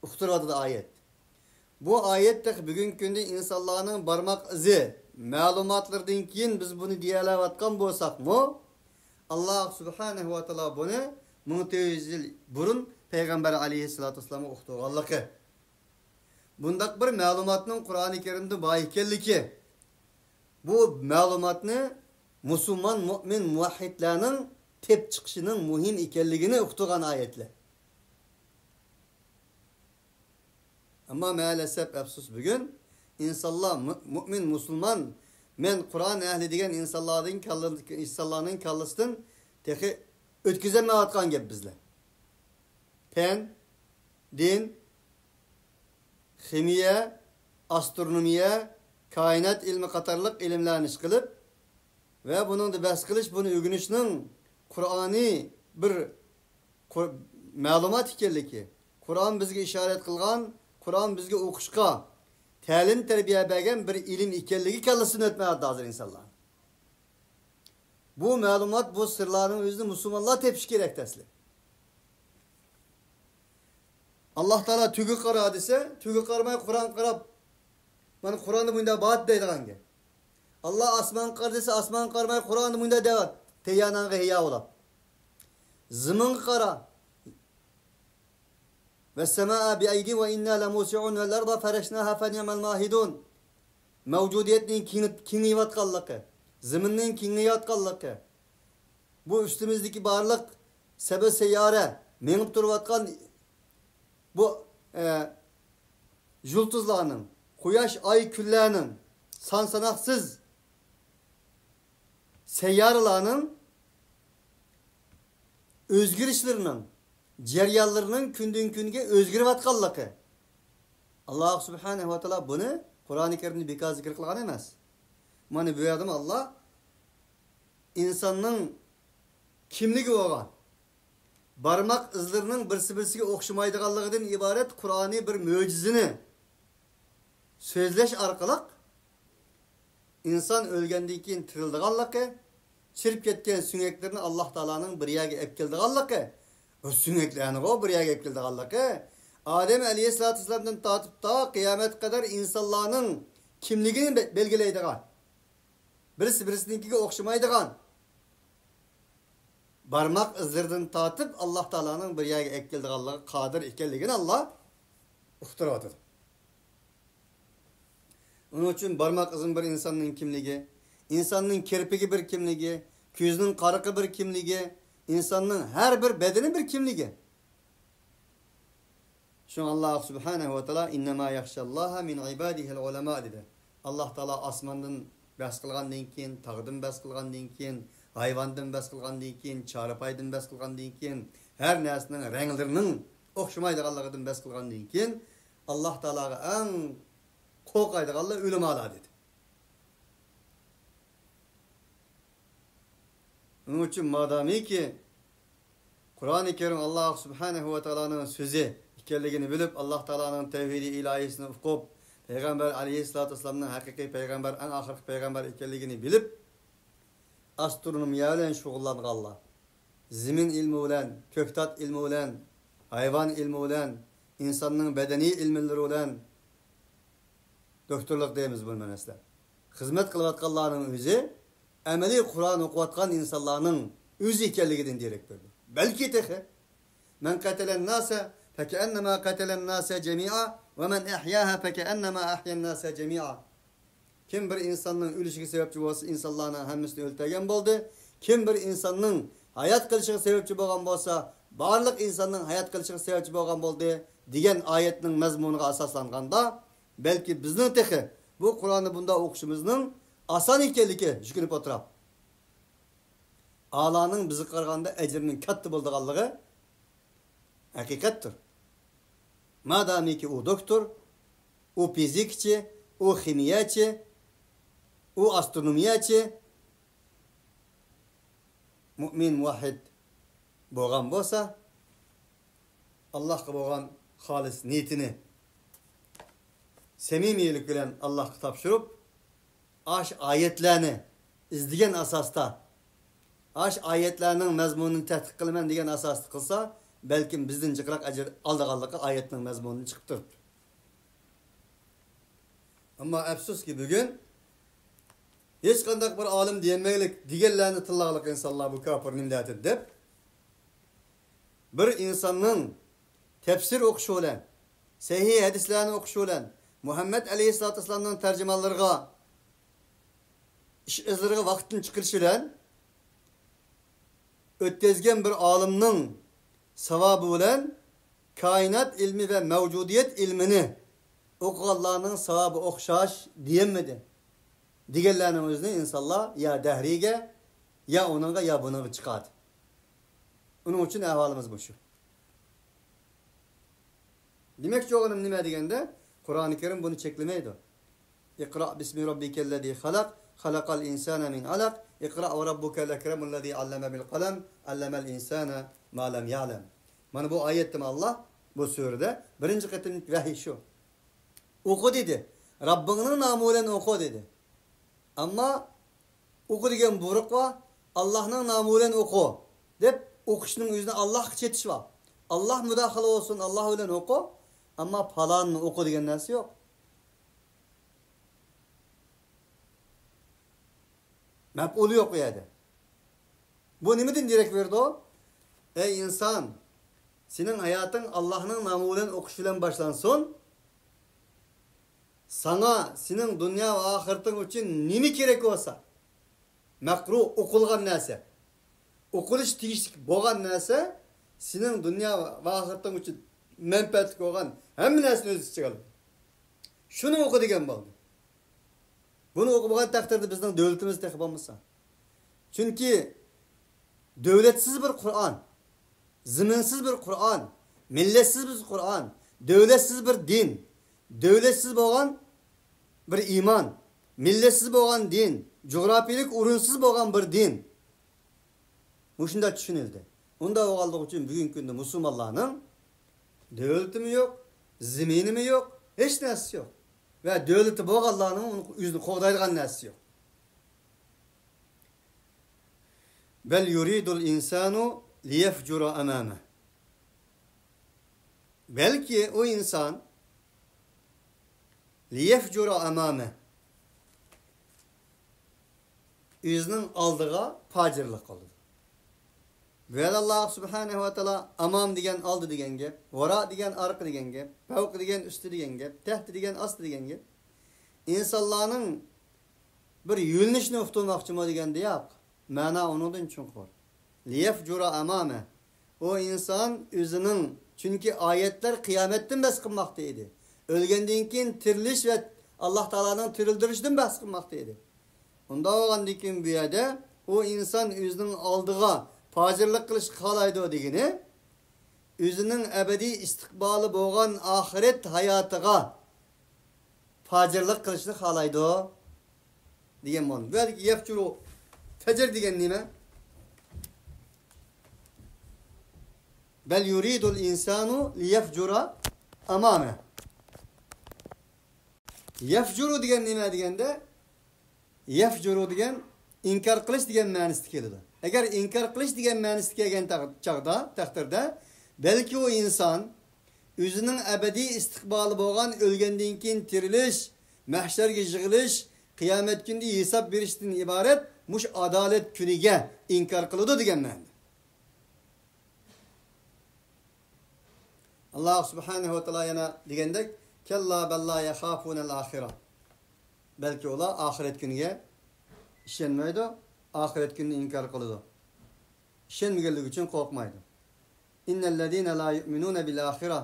ئۇقتۇرۇۋاتىدۇ ئايەت. بۇ ئايەت تېخى بۈگۈنكى كۈندە ئىنسانلارنىڭ بارماق ئىزى مەلۇماتلىرىدىن كېيىن بىز بۇنى دېيەلەۋاتقان بولساقمۇ، ئاللاھ سۇبھانەھۇ ۋە تائالا بۇنى مىڭ تۆت يۈز يىل بۇرۇن پەيغەمبەر ئەلەيھىسسالاتۇ ۋەسسالامغا ئۇقتۇرغانلىقى. بۇنداق بىر مەلۇماتنىڭ قۇرئانى كەرىمدە بار ئىكەنلىكى، بۇ مەلۇماتنى مۇسۇلمان، مۇئمىن، مۇۋەھھىدلەرنىڭ تېپىپ چىقىشىنىڭ مۇھىم ئىكەنلىكىنى ئۇقتۇرغان ئايەتلەر. ئەمما مەئەلەسەپ، ئەپسۇس، بۈگۈن ئىنسانلار، مۇ-، مۇئمىن، مۇسۇلمان، مەن قۇرئان ئەھلى دېگەن ئىنسانلاردىن كاللا-، ئىنسانلارنىڭ كاللىسىدىن تېخى ئۆتكۈزەلمەيۋاتقان گەپ بىزلەر. پەن، دىن، خىمىيە، ئاسترونومىيە، كائىنات ئىلمى قاتارلىق ئىلىملەرنى ئىشقىلىپ ۋە بۇنىڭدا بەھس قىلىش، بۇنى ئۆگىنىشنىڭ قۇرئانىي بىر قۇر-، مەلۇمات ئىكەنلىكى، قۇرئان بىزگە ئىشارەت قىلغان، قۇرئان بىزگە ئوقۇشقا، تەلىم-تەربىيە بەرگەن بىر ئىلىم ئىكەنلىكى كاللىسىدىن ئۆتمەيۋاتىدۇ ھازىر ئىنسانلار. بۇ مەلۇمات، بۇ سىرلارنىڭ ئۆزىنى مۇسۇلمانلار تېپىشى كېرەك دەسلى. ئاللاھ تائالا تۆگە قارا دېسە، تۆگە قارىماي قۇرئانغا قاراپ، مانا قۇرئاندا مۇنداق بار دەيدىغان گەپ. ئاللاھ ئاسمانغا قارا دېسە، ئاسمانغا قارىماي قۇرئاندا مۇنداق دەۋات، تەييارنامىغا ھىيا بولاپ. زېمىنغا قارا. والسماء بأيد وإنا لموسعون والأرض فرشناها فنعم الماهدون. مەۋجۇدىيەتنىڭ كېڭىيىۋاتقانلىقى، زېمىننىڭ كېڭىيىۋاتقانلىقى، بۇ ئۈستىمىزدىكى بارلىق سەبە سەييارە مېڭىپ تۇرۇۋاتقان بۇ، ئە، يۇلتۇزلارنىڭ، قۇياش، ئاي، كۈنلەرنىڭ سان ساناقسىز سەييارىلارنىڭ ئۆزگىرىشلىرىنىڭ، جەريانلىرىنىڭ كۈندىن كۈنگە ئۆزگىرىۋاتقانلىقى. ئاللاھ سۇبھانەھۇ ۋە تائالا بۇنى قۇرئانى كەرىمدە بىكار زىكىر قىلغان ئەمەس. مانا بۇ يەردىمۇ ئاللاھ ئىنساننىڭ كىملىكى بولغان، بارماق ئىزلىرىنىڭ بىرسى بىرسىگە ئوخشىمايدىغانلىقىدىن ئىبارەت قۇرئانىي بىر مۆجىزىنى سۆزلەش ئارقىلىق ئىنسان ئۆلگەندىن كېيىن تىرىلىدىغانلىقى، چىرىپ كەتكەن سۆڭەكلىرىنى ئاللاھ تائالانىڭ بىر يەرگە ئەپ كېلىدىغانلىقى، بۇ سۆڭەكلەرنىغۇ بىر يەرگە ئەپ كېلىدىغانلىقى، ئادەم ئەلەيھىسسالاتۇ ۋەسسالامدىن تارتىپ تا قىيامەتكە قەدەر ئىنسانلارنىڭ كىملىكىنى بە-، بەلگىلەيدىغان، بىرسى بىرسىنىڭكىگە ئوخشىمايدىغان، بارماق ئىزلىرىدىن تارتىپ ئاللاھ تائالانىڭ بىر يەرگە ئەپ كېلىدىغانلىقىغا قادىر ئىكەنلىكىنى ئاللاھ ئۇقتۇرۇۋاتىدۇ. ئۇنىڭ ئۈچۈن بارماق ئىزىمۇ بىر ئىنساننىڭ كىملىكى، ئىنساننىڭ كىرپىكى بىر كىملىكى، كۆزىنىڭ قارىقى بىر كىملىكى، ئىنساننىڭ ھەر بىر بەدىنى بىر كىملىكى. شۇڭا ئاللاھ سۇبھانەھۇ ۋە تائالا «إنما يخشى الله من عباده العلماء» دېدى. ئاللاھ تائالا ئاسماندىن بەس قىلغاندىن كېيىن، تاغدىن بەس قىلغاندىن كېيىن، ھايۋاندىن بەس قىلغاندىن كېيىن، چارپايدىن بەس قىلغاندىن كېيىن، ھەر نەرسىنىڭ رەڭلىرىنىڭ ئوخشىمايدىغانلىقىدىن بەس قىلغاندىن كېيىن، ئاللاھ تائالاغا ئەڭ قورقايدىغانلار ئۆلىمالار دېدى. ئۇنىڭ ئۈچۈن مادامىكى قۇرئانى كەرىم ئاللاھ سۇبھانەھۇ ۋە تائالانىڭ سۆزى ئىكەنلىكىنى بىلىپ، ئاللاھ تائالانىڭ تەۋھىدى ئىلاھىسىنى ئۇقۇپ، پەيغەمبەر ئەلەيھىسسالاتۇ ۋەسسالامنىڭ ھەقىقىي پەيغەمبەر، ئەڭ ئاخىرقى پەيغەمبەر ئىكەنلىكىنى بىلىپ، ئاسترونومىيە بىلەن شۇغۇللانغانلار، زېمىن ئىلمى بىلەن، كۆكتات ئىلمى بىلەن، ھايۋان ئىلمى بىلەن، ئىنساننىڭ بەدەنىي ئىلمىلىرى بىلەن دوكتورلۇق دەيمىز بۇنى مەسىلەن. خىزمەت قىلىۋاتقانلارنىڭ ئۆزى ئەمەلىي قۇرئان ئوقۇۋاتقان ئىنسانلارنىڭ ئۆزى ئىكەنلىكىدىن دېرەك بېرىدۇ. بەلكى تېخى من قتل الناس فكأنما قتل الناس جميعا ومن أحياها فكأنما أحيا الناس جميعا. كىم بىر ئىنساننىڭ ئۆلۈشىگە سەۋەبچى بولسا، ئىنسانلارنىڭ ھەممىسىنى ئۆلتۈرگەن بولدى. كىم بىر ئىنساننىڭ ھايات قېلىشىغا سەۋەبچى بولغان بولسا، بارلىق ئىنساننىڭ ھايات قېلىشىغا سەۋەبچى بولغان بولدى، دېگەن ئايەتنىڭ مەزمۇنىغا ئاساسلانغاندا، بەلكى بىزنىڭ تېخى بۇ قۇرئاننى بۇنداق ئوقۇشىمىزنىڭ ئاسان ئىكەنلىكى يۈكۈنۈپ ئولتۇراپ، ئالانىڭ بىزگە قارىغاندا ئەجرىنىڭ كاتتا بولىدىغانلىقى ھەقىقەتتۇر. مادامىكى ئۇ دوكتور، ئۇ فىزىكچى، ئۇ خىمىيەچى، ئۇ ئاسترونومىيەچى، مۇئمىن، مۇۋەھھىد بولغان بولسا، ئاللاھقا بولغان خالىس نىيىتىنى سەمىمىيلىك بىلەن ئاللاھقا تاپشۇرۇپ، ئاشۇ ئايەتلەرنى ئىزدىگەن ئاساستا، ئاشۇ ئايەتلەرنىڭ مەزمۇنىنى تەتقىق قىلىمەن دېگەن ئاساستا قىلسا، بەلكىم بىزدىن جىقراق ئەجىر ئالىدىغانلىقى ئايەتنىڭ مەزمۇنىدىن چىقىپ تۇرۇپتۇ. ئەمما ئەپسۇسكى، بۈگۈن ھېچقانداق بىر ئالىم دېيەلمەيلىك، دېگەنلەرنى تىللاغلىق ئىنسانلار بۇ كاپىر نېمە دەيدۇ دەپ، بىر ئىنساننىڭ تەپسىر ئوقۇشى بىلەن، سەھىھ ھەدىسلەرنى ئوقۇشى بىلەن، مۇھەممەد ئەلەيھىسسالاتۇ ۋەسسالامنىڭ تەرجىمانلىرىغا ئىش ئىزلىرىغا ۋاقىتنى چىقىرىشى بىلەن، ئۆتكۈزگەن بىر ئالىمنىڭ ساۋابى بىلەن كائىنات ئىلمى ۋە مەۋجۇدىيەت ئىلمىنى ئوقۇغانلارنىڭ ساۋابى ئوخشاش دېيەلمىدى، دېگەنلەرنىڭ ئۆزىنى ئىنسانلار يا دەھرىيگە، يا ئۇنىڭغا، يا بۇنىڭغا چىقاردى. ئۇنىڭ ئۈچۈن ئەھۋالىمىز مۇشۇ. دېمەكچى بولغىنىم نېمە دېگەندە، قۇرئانى كەرىم بۇنى چەكلىمەيدۇ. اقرأ باسم ربك الذي خلق، خلق الإنسان من علق، اقرأ وربك الأكرم الذي علم بالقلم، علم الإنسان ما لم يعلم. مانا بۇ ئايەتتىمۇ ئاللاھ بۇ سۈرىدە بىرىنچى قېتىملىق ۋەھىي شۇ. ئوقۇ دېدى. رەببىڭنىڭ نامى بىلەن ئوقۇ دېدى. ئەمما ئوقۇ دېگەن بۇيرۇق بار، ئاللاھنىڭ نامى بىلەن ئوقۇ، دەپ ئوقۇشنىڭ ئۆزىدە ئاللاھقا چېتىش بار. ئاللاھ مۇداخىلە بولسۇن، ئاللاھ بىلەن ئوقۇ، ئەمما پالاننى ئوقۇ دېگەن نەرسە يوق. مەپئۇلى يوق بۇ يەردە. بۇ نېمىدىن دېرەك بېرىدۇ؟ ئەي ئىنسان، سېنىڭ ھاياتىڭ ئاللاھنىڭ نامى بىلەن ئوقۇش بىلەن باشلانسۇن. ساڭا سېنىڭ دۇنيا ۋە ئاخىرىتىڭ ئۈچۈن نېمە كېرەك بولسا، مەقرۇ، ئوقۇلغان نەرسە، ئوقۇلۇش تېگىشلىك بولغان نەرسە، سېنىڭ دۇنيا ۋە ئاخىرىتىڭ ئۈچۈن مەنپەئەتلىك بولغان ھەممە نەرسىنى ئۆز ئىچىگە ئالىدۇ. شۇنى ئوقۇ دېگەن بولدى. بۇنى ئوقۇمىغان تەقدىردە بىزنىڭ دۆلىتىمىز تېخى بولمىسا. چۈنكى دۆلەتسىز بىر قۇرئان، زېمىنسىز بىر قۇرئان، مىللەتسىز بىر قۇرئان، دۆلەتسىز بىر دىن، دۆلەتسىز بولغان بىر ئىمان، مىللەتسىز بولغان دىن، جۇغراپىيىلىك ئورۇنسىز بولغان بىر دىن. مۇشۇنداق چۈشىنىلدى. ئۇنداق بولغانلىقى ئۈچۈن بۈگۈنكى كۈندە مۇسۇلمانلارنىڭ دۆلىتىمۇ يوق، زېمىنىمۇ يوق، ھېچ نەرسىسى يوق. ۋە دۆلىتى بولغانلارنىڭ ئۇنى ئۆزىنى قوغدايدىغان نەرسىسى يوق. بەل يۇرىدۇل ئىنسانۇ لىيەفجۇرە ئەمامە. بەلكى ئۇ ئىنسان لىيەفجۇرە ئەمامە، ئۆزىنىڭ ئالدىغا پاجىرلىق قىلىدۇ. بۇ يەردە ئاللاھ سۇبھانەھۇ ۋە تائالا ئامام دېگەن ئالدى دېگەن گەپ، ۋارا دېگەن ئارقا دېگەن گەپ، پەۋقە دېگەن ئۈستى دېگەن گەپ، تەھتە دېگەن ئاستى دېگەن گەپ. ئىنسانلارنىڭ بىر يۆنىلىشنى ئۇقتۇرماقچىمۇ دېگەندە ياق. مەنا ئۇنىڭدىن چوڭقۇر. لىيەفجۇرە ئەمامە. ئۇ ئىنسان ئۆزىنىڭ، چۈنكى ئايەتلەر قىيامەتتىن بەھس قىلماقتا ئىدى. ئۆلگەندىن كېيىن تىرىلىش ۋە ئاللاھ تائالانىڭ تىرىلدۈرۈشىدىن بەھس قىلماقتا ئىدى. ئۇنداق بولغاندىن كېيىن بۇ يەردە ئۇ ئىنسان ئۆزىنىڭ ئالدىغا پاجىرلىق قىلىشقا خالايدۇ دېگىنى، ئۆزىنىڭ ئەبەدىي ئىستىقبالى بولغان ئاخىرەت ھاياتىغا پاجىرلىق قىلىشنى خالايدۇ دېگەن مەنىدە. بۇ يەردىكى يەفجۇرۇ، فەجر دېگەن نېمە؟ بەل يۇرىدۇل ئىنسانۇ لىيەفجۇرە ئەمامە. يەفجۇرۇ دېگەن نېمە دېگەندە، يەفجۇرۇ دېگەن ئىنكار قىلىش دېگەن مەنىسىدە كېلىدۇ. ئەگەر ئىنكار قىلىش دېگەن مەنىسىدە كەلگەن تەق-، چاغدا، تەقدىردە، بەلكى ئۇ ئىنسان ئۆزىنىڭ ئەبەدىي ئىستىقبالى بولغان ئۆلگەندىن كېيىن تىرىلىش، مەھشەرگە يىغىلىش، قىيامەت كۈنىدە ھېساب بېرىشتىن ئىبارەت مۇشۇ ئادالەت كۈنىگە ئىنكار قىلىدۇ دېگەن مەنىدە. ئاللاھ سۇبھانەھۇ ۋە تائالا يەنە دېگەندەك، كەللا بەل لا يەخافۇنەل ئاخىرە. بەلكى ئۇلار ئاخىرەت كۈنىگە ئىشەنمەيدۇ، ئاخىرەت كۈنىنى ئىنكار قىلىدۇ. ئىشەنمىگەنلىكى ئۈچۈن قورقمايدۇ. ئىننەللەزىنە لا يۇئمىنۇنە بىل ئاخىرە.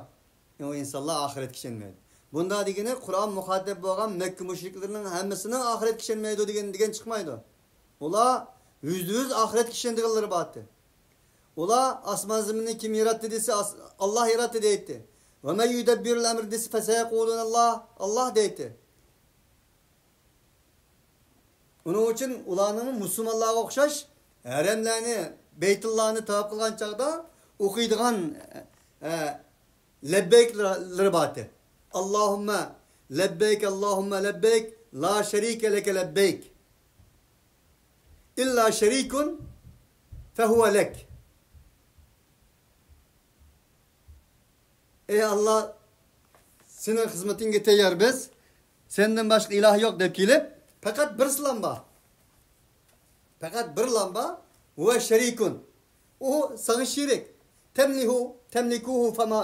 ئۇ ئىنسانلار ئاخىرەتكە ئىشەنمەيدۇ. بۇندا دېگىنى قۇرئان مۇخاتەپ بولغان مەككە مۇشرىكلىرىنىڭ ھەممىسىنىڭ ئاخىرەتكە ئىشەنمەيدۇ دېگەن، دېگەن چىقمايدۇ. ئۇلار يۈزدە يۈز ئاخىرەتكە ئىشىنىدىغانلىرى بارتى. ئۇلار ئاسمان زېمىننى كىم ياراتتى دېسە، ئاس-، ئاللاھ ياراتتى دەيتتى. ۋە مەن يۇدەببىرۇل ئەمر دېسە، فەسەيەقۇلۇنەللاھ، ئاللاھ دەيتتى. ئۇنىڭ ئۈچۈن ئۇلارنىڭ مۇسۇلمانلارغا ئوخشاش ھەرەملەرنى، بەيتۇللانى تاۋاپ قىلغان چاغدا ئوقۇيدىغان، ئە، لەببەيكلىرى بارتى. ئاللاھۇممە لەببەيك، ئاللاھۇممە لەببەيك، لا شەرىكە لەكە لەببەيك. ئىللا شەرىكۇن فەھۇۋە لەك. ئەي ئاللاھ، سېنىڭ خىزمىتىڭگە تەييار بىز، سەندىن باشقا ئىلاھ يوق دەپ كېلىپ، پەقەت بىرسىلا بار. پەقەت بىرلا بار. ھۇۋە شەرىكۇن. ئۇ ساڭا شېرىك. تەملىھۇ، تەملىكۇھۇ فەما،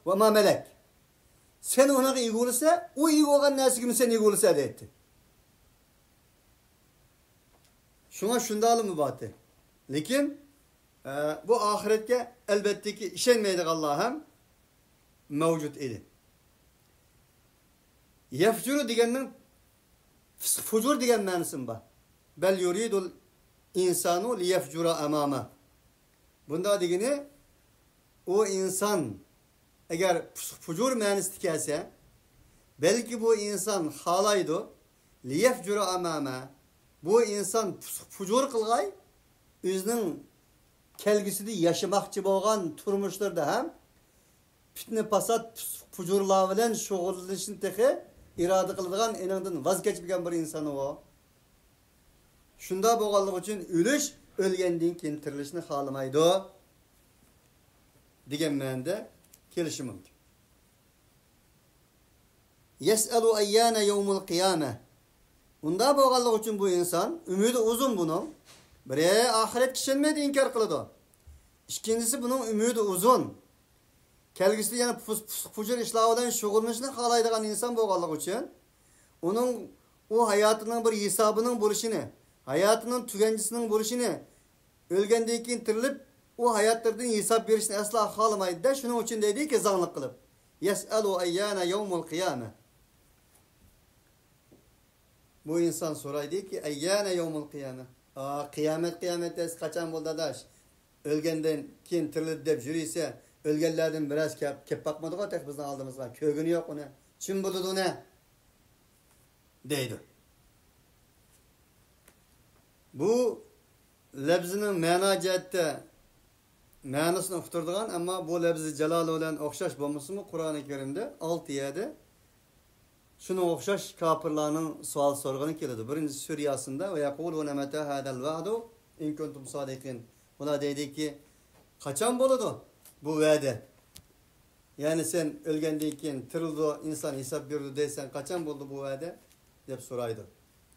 ۋە ما مەلەك. سەن ئۇنىڭغا ئىگە بولىسەن، ئۇ ئىگە بولغان نەرسىگىمۇ سەن ئىگە بولىسەن دەيتتى. شۇڭا شۇنداقلىمۇ بارتى. لېكىن، ئە، بۇ ئاخىرەتكە ئەلۋەتتىكى ئىشەنمەيدىغانلار ھەم مەۋجۇت ئىدى. يەفجۇرۇ دېگەننىڭ فىسق، فۇجۇر دېگەن مەنىسىمۇ بار. بەل يۇرىدۇل ئىنسانۇ لىيەفجۇرە ئەمامە. بۇنداق دېگىنى، ئۇ ئىنسان ئەگەر پۇسۇق پۇجۇر مەنىسىدە كەلسە، بەلكى بۇ ئىنسان خالايدۇ، لىيەفجۇرە ئەمامە، بۇ ئىنسان پۇسۇق پۇجۇر قىلغاي، ئۆزىنىڭ كەلگۈسىدە ياشىماقچى بولغان تۇرمۇشلىرىدا ھەم پىتنە پاسات، پۇسۇق پۇجۇرلار بىلەن شۇغۇللىنىشنى تېخى ئىرادە قىلىدىغان، ئېنىڭدىن ۋاز كەچمىگەن بىر ئىنسان ئۇ. شۇنداق بولغانلىقى ئۈچۈن ئۆلۈش ئۆلگەندىن كېيىن تىرىلىشنى خالىمايدۇ دېگەن مەنىدە كېلىشى مۇمكىن. يسأل أيان يوم القيامة. ئۇنداق بولغانلىقى ئۈچۈن بۇ ئىنسان، ئۈمىدى ئۇزۇن بۇنىڭ. بىرى، ئاخىرەتكە ئىشەنمەيدۇ، ئىنكار قىلىدۇ. ئىككىنچىسى، بۇنىڭ ئۈمىدى ئۇزۇن. كەلگۈسىدە يەنە پۇس-، پۇسۇق-پۇجۇر ئىشلار بىلەن شۇغۇللىنىشنى خالايدىغان ئىنسان بولغانلىقى ئۈچۈن، ئۇنىڭ ئۇ ھاياتىنىڭ بىر ھېسابىنىڭ بولۇشىنى، ھاياتىنىڭ تۈگەنچىسىنىڭ بولۇشىنى، ئۆلگەندىن كېيىن تىرىلىپ، ئۇ ھاياتلىرىدىن ھېساب بېرىشنى ئەسلا خالىمايدۇ-دە، شۇنىڭ ئۈچۈن دەيدىكى، زاڭلىق قىلىپ، يسأل أيان يوم القيامة. بۇ ئىنسان سورايدىكى، أيان يوم القيامة. ئا، قىيامەت، قىيامەت دەيسىز، قاچان بولدى، ئاداش؟ ئۆلگەندىن كېيىن تىرىلدى دەپ يۈرىسە، ئۆلگەنلەردىن بىرەرسى كەپ، كەپ باقمىدىغۇ تېخى بىزنىڭ ئالدىمىزغا. كۆرگىنى يوق ئۇنى. چۈشىنىپ بولىدۇ ئۇنى. دەيدۇ. بۇ لەپزىنىڭ مەنا جەھەتتە مەنىسىنى ئۇقتۇرىدىغان، ئەمما بۇ لەپزى جالالە بىلەن ئوخشاش بولمىسىمۇ، قۇرئانى كەرىمدە ئالتە يەردە شۇنىڭغا ئوخشاش كاپىرلارنىڭ سوئال سورىغىنى كېلىدۇ. بىرىنچىسى سۈرە ياسىندا، ويقولون متى هذا الوعد إن كنتم صادقين. ئۇلار دەيدىكى، قاچان بولىدۇ بۇ ۋەدە؟ يەنى سەن ئۆلگەندىن كېيىن تىرىلىدۇ، ئىنسان ھېساب بېرىدۇ دەيسەن، قاچان بولىدۇ بۇ ۋەدە؟ دەپ سورايدۇ.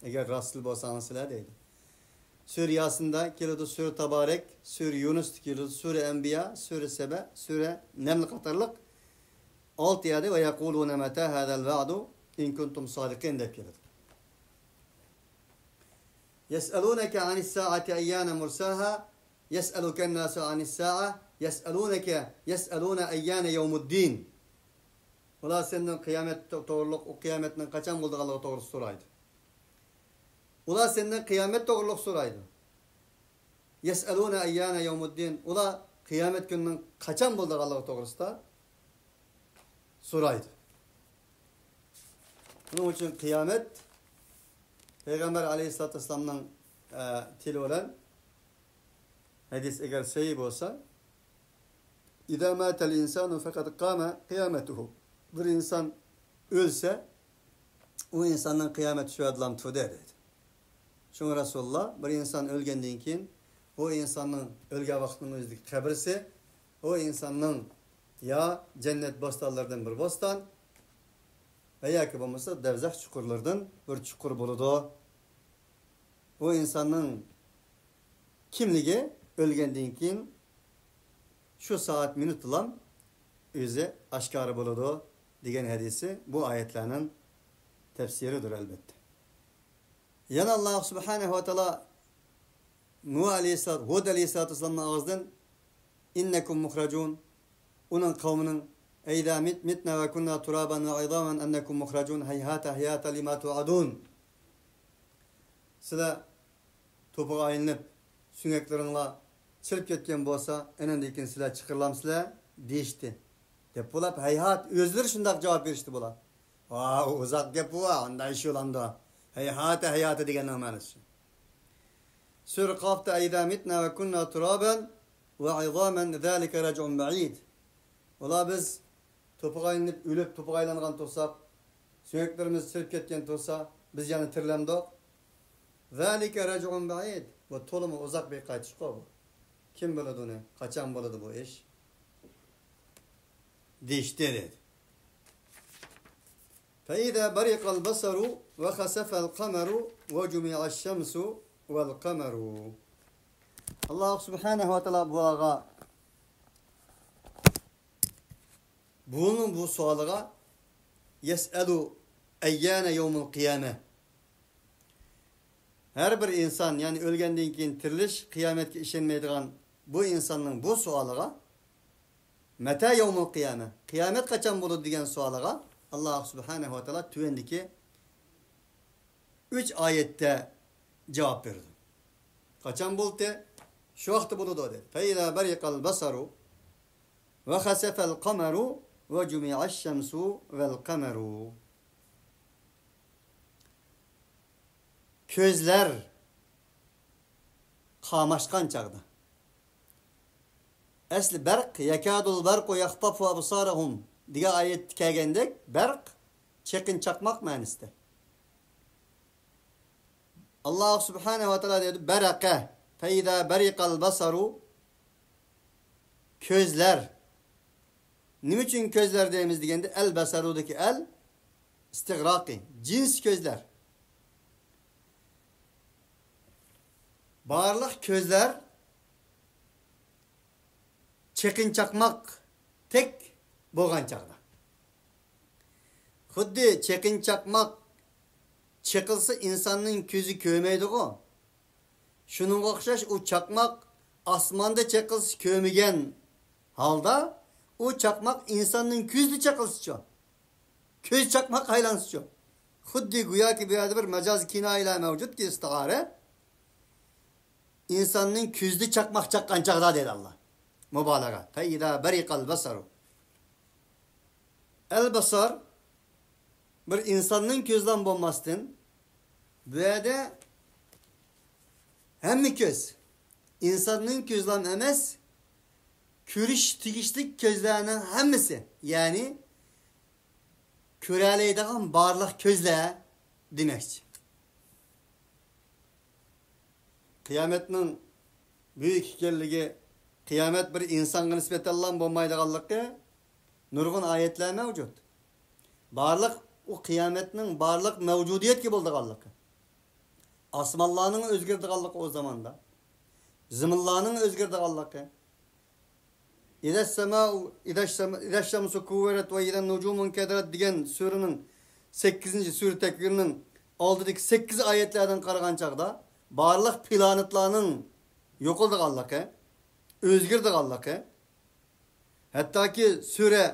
ئەگەر راستچىل بولساڭلار سىلەر دەيدۇ. سۈرە ياسىندا كېلىدۇ، سۈرە تابارەك، سۈرە يۇنۇستا كېلىدۇ، سۈرە ئەنبىيا، سۈرە سەبە، سۈرە نەمل قاتارلىق ئالتە يەردە ويقولون متى هذا الوعد إن كنتم صادقين دەپ كېلىدۇ. يسألونك عن الساعة أيان مرساها يسألك الناس عن الساعة يسألونك يسألون أيان يوم الدين. ئۇلار سەندىن قىيامەت تو-، توغرۇلۇق، ئۇ قىيامەتنىڭ قاچان بولىدىغانلىقى توغرىسىدا سورايدۇ. ئۇلار سەندىن قىيامەت توغرۇلۇق سورايدۇ. يسألون أيان يوم الدين. ئۇلار قىيامەت كۈنىنىڭ قاچان بولىدىغانلىقى توغرىسىدا سورايدۇ. شۇنىڭ ئۈچۈن قىيامەت پەيغەمبەر ئەلەيھىسسالاتۇ ۋەسسالامنىڭ، ئە، تىلى بىلەن ھەدىس ئەگەر سەھىھ بولسا، إذا مات الإنسان فقد قام قيامته. بىر ئىنسان ئۆلسە، ئۇ ئىنساننىڭ قىيامەت شۇ يەردىلا تۇردى دەيدۇ. شۇڭا رەسۇلۇللا، بىر ئىنسان ئۆلگەندىن كېيىن، ئۇ ئىنساننىڭ ئۆلگەن ۋاقتىنىڭ ئۆزىدىكى قەبرىسى، ئۇ ئىنساننىڭ يا جەننەت بوستانلىرىدىن بىر بوستان، ۋە ياكى بولمىسا دەۋزەخ چۇقۇرلىرىدىن بىر چۇقۇر بولىدۇ. بۇ ئىنساننىڭ كىملىكى ئۆلگەندىن كېيىن شۇ سائەت مىنۇتتىلا ئۆزى ئاشكارا بولىدۇ دېگەن ھەدىسى بۇ ئايەتلەرنىڭ تەپسىرىدۇر، ئەلۋەتتە. يەنە ئاللاھ سۇبھانەھۇ ۋە تائالا نۇھ ئەلەيھىسسالام، ھۇد ئەلەيھىسسالاتۇ ۋەسسالامنىڭ ئاغزىدىن إنكم مخرجون. ئۇنىڭ قەۋمىنىڭ أإذا مت-، متنا وكنا ترابا وعظاما أنكم مخرجون هيهات هيهات لما توعدون. سىلەر توپىغا ئايلىنىپ، سۆڭەكلىرىڭلار چىرىپ كەتكەن بولسا، ئېنىڭدىن كېيىن سىلەر چىقىرىلامسىلەر؟ دېيىشتى. دەپ بولۇپ، ھەيھات، ئۆزلىرى شۇنداق جاۋاب بېرىشتى بۇلار. ۋا، ئۇزاق گەپ بۇ، ئۇنداق ئىش بولامدۇ؟ ھەيھاتە، ھەيھاتە دېگەننىڭ مەنىسى شۇ. سۈرە قافتا أإذا متنا وكنا ترابا وعظاما ذلك رجع بعيد. ئۇلار بىز توپىغا ئايلىنىپ، ئۆلۈپ توپىغا ئايلانغان تۇرساق، سۆڭەكلىرىمىز چىرىپ كەتكەن تۇرسا، بىز يەنە تىرىلەمدۇق؟ ذلك رجع بعيد. بۇ تولىمۇ ئۇزاق بىر قايتىشقۇ بۇ. كىم بىلىدۇ ئۇنى؟ قاچان بولىدۇ بۇ ئىش؟ دېيىشتى دەيدۇ. فإذا برق البصر وخسف القمر وجمع الشمس والقمر. ئاللاھ سۇبھانەھۇ ۋە تائالا بۇلارغا، بۇنىڭ بۇ سوئالىغا، يسأل أيان يوم القيامة. ھەر بىر ئىنسان، يەنى ئۆلگەندىن كېيىن تىرىلىش، قىيامەتكە ئىشەنمەيدىغان بۇ ئىنساننىڭ بۇ سوئالىغا، متى يوم القيامة، قىيامەت قاچان بولىدۇ دېگەن سوئالىغا ئاللاھ سۇبھانەھۇ ۋە تائالا تۆۋەندىكى ئۈچ ئايەتتە جاۋاب بېرىدۇ. قاچان بولدى؟ شۇ ۋاقىتتا بولىدۇ دەيدۇ. فإذا برق البصر وخسف القمر وجمع الشمس والقمر. كۆزلەر قاماشقان چاغدا. ئەسلى بەرق، يكاد البرق يخطف أبصارهم دېگەن ئايەتتە كەلگەندەك، بەرق، چېقىن چاقماق مەنىسىدە. ئاللاھ سۇبھانەھۇ ۋە تائالا دەيدۇ، بەرەقە. فَإِذَا بَرِقَ الْبَصَرُ، كۆزلەر. نېمە ئۈچۈن كۆزلەر دەيمىز دېگەندە، ئەل بەسەرۇدىكى ئەل ئىستىغراقى، جىنس كۆزلەر. بارلىق كۆزلەر چېقىن چاقماقتەك بولغان چاغدا. خۇددى چېقىن چاقماق چېقىلسا ئىنساننىڭ كۆزى كۆرمەيدىغۇ. شۇنىڭغا ئوخشاش ئۇ چاقماق ئاسماندا چېقىلسا كۆرمىگەن ھالدا، ئۇ چاقماق ئىنساننىڭ كۆزىدە چېقىلسىچۇ؟ كۆز چاقماق ئايلانسىچۇ؟ خۇددى گوياكى بۇ يەردە بىر مەجازىي كىنايىلەر مەۋجۇتكى، ئىستىئارە. ئىنساننىڭ كۆزىدە چاقماق چاققان چاغدا دەيدۇ ئاللا. مۇبالىغە. فَإِذَا بَرِقَ الْبَصَرُ. ئەل بەسەر بىر ئىنساننىڭ كۆزلام بولماستىن، بۇ يەردە ھەممە كۆز، ئىنساننىڭ كۆزلام ئەمەس، كۆرۈش تېگىشلىك كۆزلەرنىڭ ھەممىسى، يەنى كۆرەلەيدىغان بارلىق كۆزلەر دېمەكچى. قىيامەتنىڭ بۈيۈك ئىكەنلىكى، قىيامەت بىر ئىنسانغا نىسبەتەنلا بولمايدىغانلىقى نۇرغۇن ئايەتلەر مەۋجۇت. بارلىق ئۇ قىيامەتنىڭ بارلىق مەۋجۇدىيەتكە بولىدىغانلىقى، ئاسمانلارنىڭ ئۆزگىرىدىغانلىقى ئۇ زاماندا، زېمىنلارنىڭ ئۆزگىرىدىغانلىقى، ئىزەس سەمائۇ، ئىزەش سەم-، ئىزەش شەمسۇ كۇۋۋىرەت ۋە ئىزەن نۇجۇمۇ ئىنكەدىرەت دېگەن سۈرىنىڭ سەككىزىنچى، سۈرە تەكۋىرنىڭ ئالدىدىكى سەككىز ئايەتلەردىن قارىغان چاغدا، بارلىق پلانېتلارنىڭ يوقىلىدىغانلىقى، ئۆزگىرىدىغانلىقى، ھەتتاكى سۈرە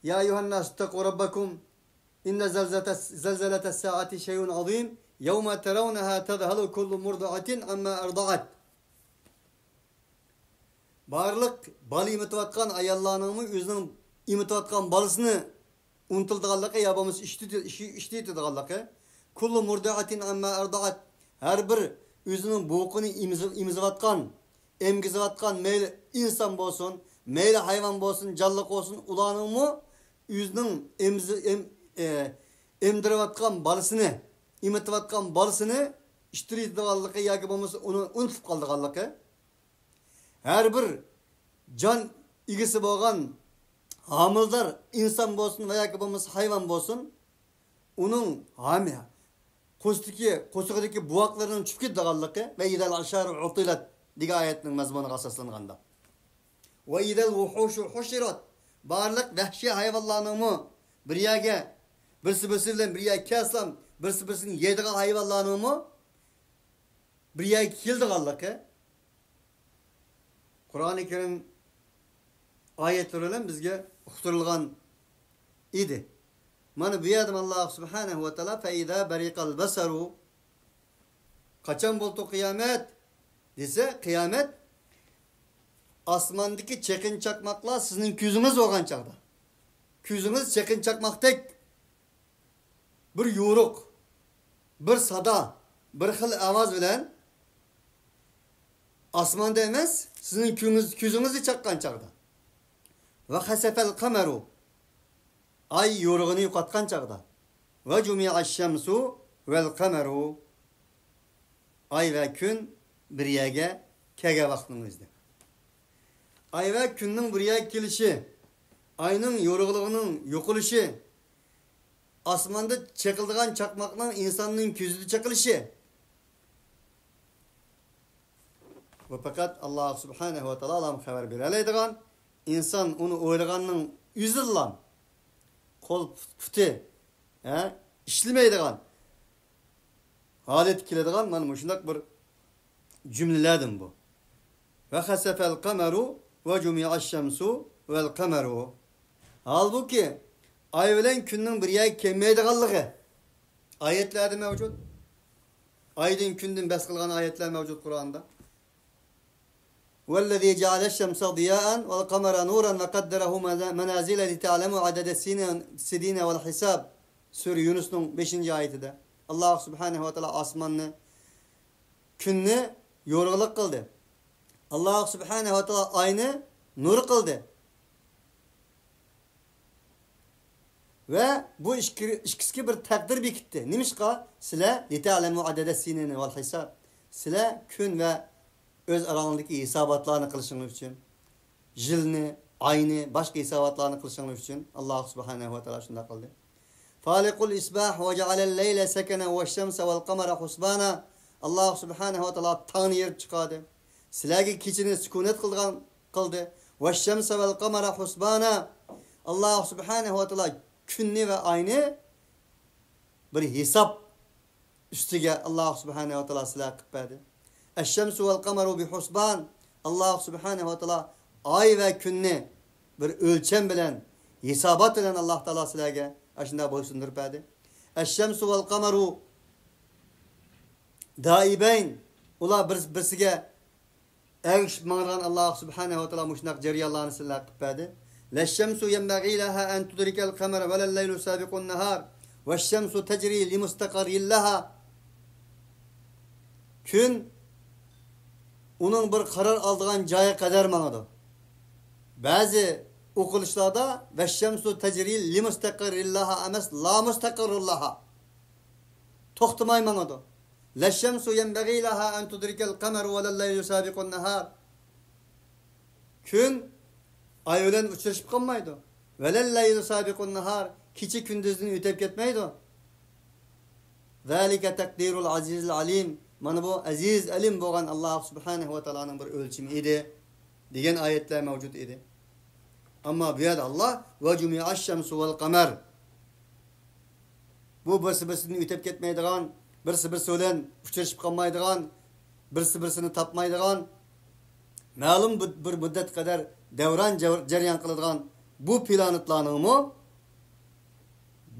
يا أيها الناس اتقوا ربكم إن زلزلة، زلزلة الساعة شيء عظيم يوم ترونها تذهل كل مرضعة عما أرضعت. بارلىق بالا ئېمىتىۋاتقان ئاياللارنىڭمۇ ئۆزىنىڭ ئېمىتىۋاتقان بالىسىنى ئۇنتۇلىدىغانلىقى يا بولمىسا ئىشتىتىدىغانلىقى. كل مرضعة عما أرضعت. ھەر بىر ئۆزىنىڭ بوۋىقىنى ئېمىزىۋاتقان، ئەمگۈزۈۋاتقان، مەيلى ئىنسان بولسۇن، مەيلى ھايۋان بولسۇن، جانلىق بولسۇن، ئۇلارنىڭمۇ ئۆزىنىڭ ئېمىزى-، ئېم-، ئە، ئەمدۈرۈۋاتقان بالىسىنى، ئېمىتىۋاتقان بالىسىنى ئىتتىرىدىغانلىقى ياكى بولمىسا ئۇنى ئۇنتۇپ قالىدىغانلىقى. ھەر بىر جان ئىگىسى بولغان ھامىلىدار ئىنسان بولسۇن ۋە ياكى بولمىسا ھايۋان بولسۇن، ئۇنىڭ ھامى-، قورسىقى، قورسىقىدىكى بوۋاقلىرىنىڭ چۈشۈپ كېتىدىغانلىقى ۋە ئىزەل ئىشارۇ ئۇتىلەت دېگەن ئايەتنىڭ مەزمۇنىغا ئاساسلانغاندا. ۋە ئىزەل ۋۇھۇشۇ ھۇشىرەت. بارلىق ۋەھشىي ھايۋانلارنىڭمۇ بىر يەرگە، بىرسى بىرسى بىلەن بىر يەرگە كەلسىلا، بىرسى بىرسىنى يەيدىغان ھايۋانلارنىڭمۇ بىر يەرگە كېلىدىغانلىقى قۇرئانى كەرىم ئايەتلىرى بىلەن بىزگە ئۇقتۇرۇلغان ئىدى. مانا بۇ يەردىمۇ ئاللا سۇبھانەھۇ ۋە تائالا فەئىزا بەرىقەل بەسەرۇ، قاچان بولىدۇ قىيامەت دېسە، قىيامەت ئاسماندىكى چېقىن چاقماقلار سىزنىڭ كۆزىڭىز بولغان چاغدا. كۆزىڭىز چېقىن چاقماقتەك بىر يورۇق، بىر سادا، بىر خىل ئاۋاز بىلەن ئاسماندا ئەمەس، سىزنىڭ كۆڭۈز-، كۆزىڭىزدە چاققان چاغدا. ۋە خەسەفەل قەمەرۇ، ئاي يورۇقىنى يوقاتقان چاغدا. ۋە جۇمىئەش شەمسۇ ۋەل قەمەرۇ، ئاي ۋە كۈن بىر يەرگە كەلگەن ۋاقىتنىڭ ئۆزىدە. ئاي ۋە كۈننىڭ بىر يەرگە كېلىشى، ئاينىڭ يورۇقلۇقىنىڭ يوقىلىشى، ئاسماندا چېقىلىدىغان چاقماقنىڭ ئىنساننىڭ كۆزىدە چېقىلىشى، بۇ پەقەت ئاللا سۇبھانەھۇ ۋە تائالا خەۋەر بېرەلەيدىغان، ئىنسان ئۇنى ئويلىغاننىڭ ئۆزىدىلا قول پۇتى، ھە، ئىشلىمەيدىغان ھالەتكە كېلىدىغان مانا مۇشۇنداق بىر جۈملىلەردىن بۇ. ۋە خەسەفەل قەمەرۇ ۋە جۇمىئەش شەمسۇ ۋەل قەمەرۇ. ھالبۇكى، ئاي بىلەن كۈننىڭ بىر يەرگە كەلمەيدىغانلىقى ئايەتلەردە مەۋجۇت. ئايدىن، كۈندىن بەھس قىلغان ئايەتلەر مەۋجۇت قۇرئاندا. ۋەللەزى جەئەلەش شەمسە زىيائەن ۋەل قەمەرە نۇرەن ۋە قەددەرەھۇ مەنازىلە لىتەئلەمۇ ئەدەدەس سىنىنە ۋەل ھىساب. سۈرە يۇنۇسنىڭ بەشىنچى ئايىتىدە ئاللا سۇبھانەھۇ ۋە تائالا ئاسماننى، كۈننى يورۇقلۇق قىلدى. ئاللا سۇبھانەھۇ ۋە تائالا ئاينى نۇر قىلدى. ۋە بۇ ئىككى، ئىككىسىگە بىر تەقدىر بېكىتتى. نېمىشقا؟ سىلەر لىتەئلەمۇ ئەدەدەس سىنىنە ۋەل ھىساب. سىلەر كۈن ۋە ئۆز ئاراڭلاردىكى ھېساباتلارنى قىلىشىڭلار ئۈچۈن، يىلنى، ئاينى، باشقا ھېساباتلارنى قىلىشىڭلار ئۈچۈن ئاللاھ سۇبھانەھۇ ۋە تائالا شۇنداق قىلدى. فالق الإصباح وجعل الليل سكنا والشمس والقمر حسبانا. ئاللاھ سۇبھانەھۇ ۋە تائالا تاڭنى يېرىپ چىقاردى. سىلەرگە كېچىنى سۈكۈنەت قىلغان قىلدى. والشمس والقمر حسبانا. ئاللاھ سۇبھانەھۇ ۋە تائالا كۈننى ۋە ئاينى بىر ھېساب ئۈستىگە ئاللاھ سۇبھانەھۇ ۋە تائالا سىلەرگە قىلىپ بەردى. الشمس والقمر بحسبان. ئاللاھ سۇبھانەھۇ ۋە تائالا ئاي ۋە كۈننى بىر ئۆلچەم بىلەن، ھېسابات بىلەن ئاللاھ تائالا سىلەرگە ئاشۇنداق بويسۇندۇرۇپ بەردى. الشمس والقمر دائبين. ئۇلار بىر، بىرسىگە ئەگىشىپ ماڭىدىغان ئاللاھ سۇبھانەھۇ ۋە تائالا مۇشۇنداق جەريانلارنى سىلەرگە قىلىپ بەردى. لا الشمس ينبغي لها أن تدرك القمر ولا الليل سابق النهار والشمس تجري لمستقر لها. كۈن ئۇنىڭ بىر قارار ئالىدىغان جايىغا قەدەر ماڭىدۇ. بەزى ئوقۇلۇشلاردا والشمس تجري لمستقر لها ئەمەس، لا مستقر لها. توختىماي ماڭىدۇ. لا الشمس ينبغي لها أن تدرك القمر ولا الليل سابق النهار. كۈن ئاي بىلەن ئۇچرىشىپ قالمايدۇ. ولا الليل سابق النهار. كېچە كۈندۈزدىن ئۆتۈپ كەتمەيدۇ. ذلك تقدير العزيز العليم. مانا بۇ ئەزىز ئەلىم بولغان ئاللاھ سۇبھانەھۇ ۋە تائالانىڭ بىر ئۆلچىمى ئىدى، دېگەن ئايەتلەر مەۋجۇت ئىدى. ئەمما بۇ يەردە ئاللاھ وجمع الشمس والقمر. بۇ بىرسى بىرسىدىن ئۆتۈپ كەتمەيدىغان، بىرسى بىرسى بىلەن ئۇچرىشىپ قالمايدىغان، بىرسى بىرسىنى تاپمايدىغان، مەلۇم بىر، بىر مۇددەت قەدەر دەۋران جەۋ-، جەريان قىلىدىغان بۇ پلانېتلارنىڭمۇ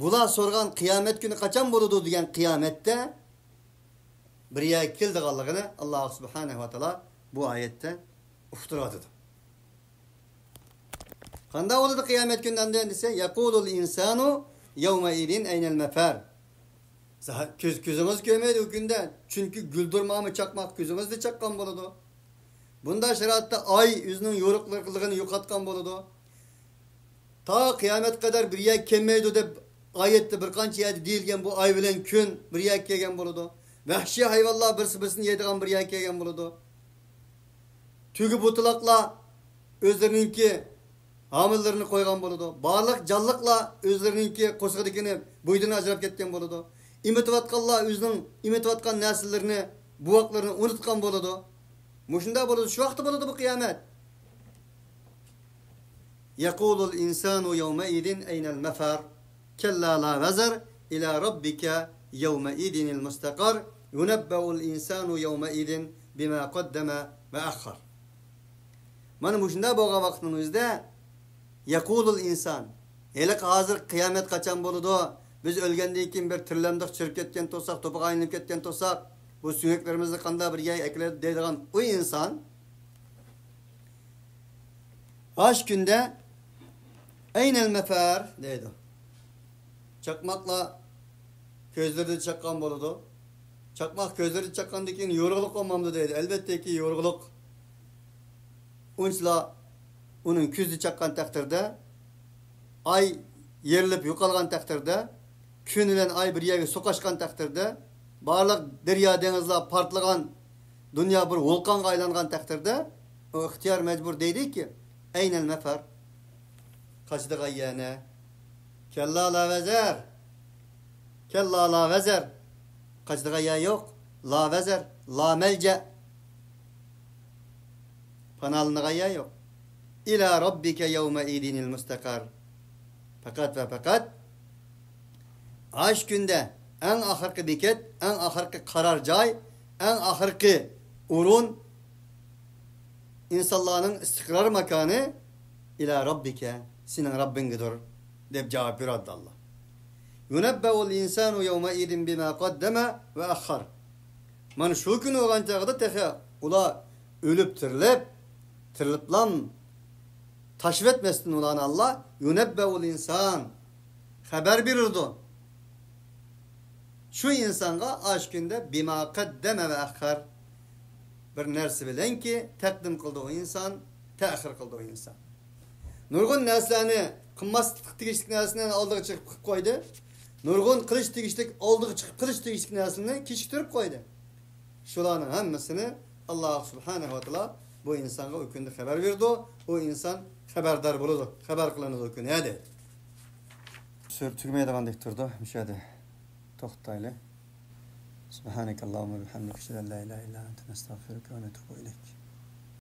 بۇلار سورىغان قىيامەت كۈنى قاچان بولىدۇ دېگەن قىيامەتتە بىر يەرگە كېلىدىغانلىقىنى ئاللاھ سۇبھانەھۇ ۋە تائالا بۇ ئايەتتە ئۇقتۇرۇۋاتىدۇ. قانداق بولىدۇ قىيامەت كۈنى ئاندىن دېسە، يقول الإنسان يومئذ أين المفر. زا-، كۆز، كۆزىڭىز كۆرمەيدۇ ئۇ كۈندە، چۈنكى گۈلدۈرمامۇ چاقماق كۆزىڭىزدە چاققان بولىدۇ. بۇنداق شارائىتتا ئاي ئۆزىنىڭ يورۇقلۇقىنى يوقاتقان بولىدۇ. تا قىيامەتكە قەدەر بىر يەرگە كەلمەيدۇ دەپ ئايەتتە بىر قانچە يەردە دېيىلگەن بۇ ئاي بىلەن كۈن بىر يەرگە كەلگەن بولىدۇ. ۋەھشىي ھايۋانلار بىرسى بىرسىنى يەيدىغان بىر يەرگە كەلگەن بولىدۇ. تۆگە بوتىلاقلار ئۆزلىرىنىڭكى ھامىلىلىرىنى قويغان بولىدۇ. بارلىق جانلىقلار ئۆزلىرىنىڭكى قورسىقىدىكىنى بويىدىن ئاجراپ كەتكەن بولىدۇ. ئېمىتىۋاتقانلار ئۆزىنىڭ ئېمىتىۋاتقان نەرسىلىرىنى، بوۋاقلىرىنى ئۇنتۇتقان بولىدۇ. مۇشۇنداق بولىدۇ، شۇ ۋاقىتتا بولىدۇ بۇ قىيامەت. يقول الإنسان يومئذ أين المفر. كلا لا وزر إلى ربك يومئذ المستقر. ينبأ الإنسان يومئذ بما قدم وأخر. مانا مۇشۇنداق بولغان ۋاقىتنىڭ ئۆزىدە يقول الإنسان، ھېلىقى ھازىر قىيامەت قاچان بولىدۇ؟ بىز ئۆلگەندىن كېيىن بىر تىرىلەمدۇق، چىرىپ كەتكەن تۇرساق، توپىغا ئايلىنىپ كەتكەن تۇرساق، بۇ سۆڭەكلىرىمىزنى قانداق بىر يەرگە ئەكىلىدۇ دەيدىغان ئۇ ئىنسان، ئاشۇ كۈندە، أين المفر دەيدۇ. چاقماقلار كۆزلىرىدە چاققان بولىدۇ. چاقماق كۆزلىرىدە چاققاندىن كېيىن يورۇقلۇق بولمامدۇ دەيدۇ. ئەلۋەتتىكى، يورۇقلۇق ئۇنچىلا ئۇنىڭ كۆزىدە چاققان تەقدىردە، ئاي يېرىلىپ يوقالغان تەقدىردە، كۈن بىلەن ئاي بىر يەرگە سوقۇشقان تەقدىردە، بارلىق دەريا دېڭىزلار پارتلىغان، دۇنيا بىر ۋۇلقانغا ئايلانغان تەقدىردە، ئۇ ئىختىيار مەجبۇر دەيدۇكى، أين المفر؟ قاچىدىغان يەر نە؟ كلا لا وزر. كلا لا وزر. قاچىدىغان يەر يوق. لا وزر. لا ملجأ. پاناھلىنىدىغان يەر يوق. إلى ربك يومئذ المستقر. پەقەت ۋە پەقەت ئاشۇ كۈندە ئەڭ ئاخىرقى بېكەت، ئەڭ ئاخىرقى قارار جاي، ئەڭ ئاخىرقى ئورۇن، ئىنسانلارنىڭ ئىستىقرار ماكانى، إلى ربك، سېنىڭ رەببىڭگىدۇر، دەپ جاۋاب بېرىدۇ ئاللا. ينبأ الإنسان يومئذ بما قدم وأخر. مانا شۇ كۈنى بولغان چاغدا تېخى ئۇلار ئۆلۈپ تىرىلىپ، تىرىلىپلام تاشلىۋەتمەستىن ئۇلارنى ئاللا، ينبأ الإنسان، خەۋەر بېرىدۇ شۇ ئىنسانغا ئاشۇ كۈندە بما قدم وأخر، بىر نەرسە بىلەنكى تەقدىم قىلدى ئۇ ئىنسان، تەخىر قىلدى ئۇ ئىنسان. نۇرغۇن نەرسىلەرنى، قىلماسلىققا تېگىشلىك نەرسىنى ئالدىغا چىقىپ قىلىپ قويدى. نۇرغۇن قىلىش تېگىشلىك، ئالدىغا چىقىپ قىلىش تېگىشلىك نەرسىنى كېچىكتۈرۈپ قويدى. شۇلارنىڭ ھەممىسىنى ئاللا سۇبھانەھۇ ۋە تائالا بۇ ئىنسانغا ئۇ كۈندە خەۋەر بېرىدۇ. ئۇ ئىنسان خەۋەردار بولىدۇ، خەۋەر قىلىنىدۇ ئۇ كۈنى، ھە، دەيدۇ. سۈرە تۈگىمەيدىغاندەك تۇرىدۇ، مۇشۇ يەردە توختايلى. سبحانك اللهم وبحمدك، أشهد أن لا إله إلا أنت، نستغفرك ونتوب إليك.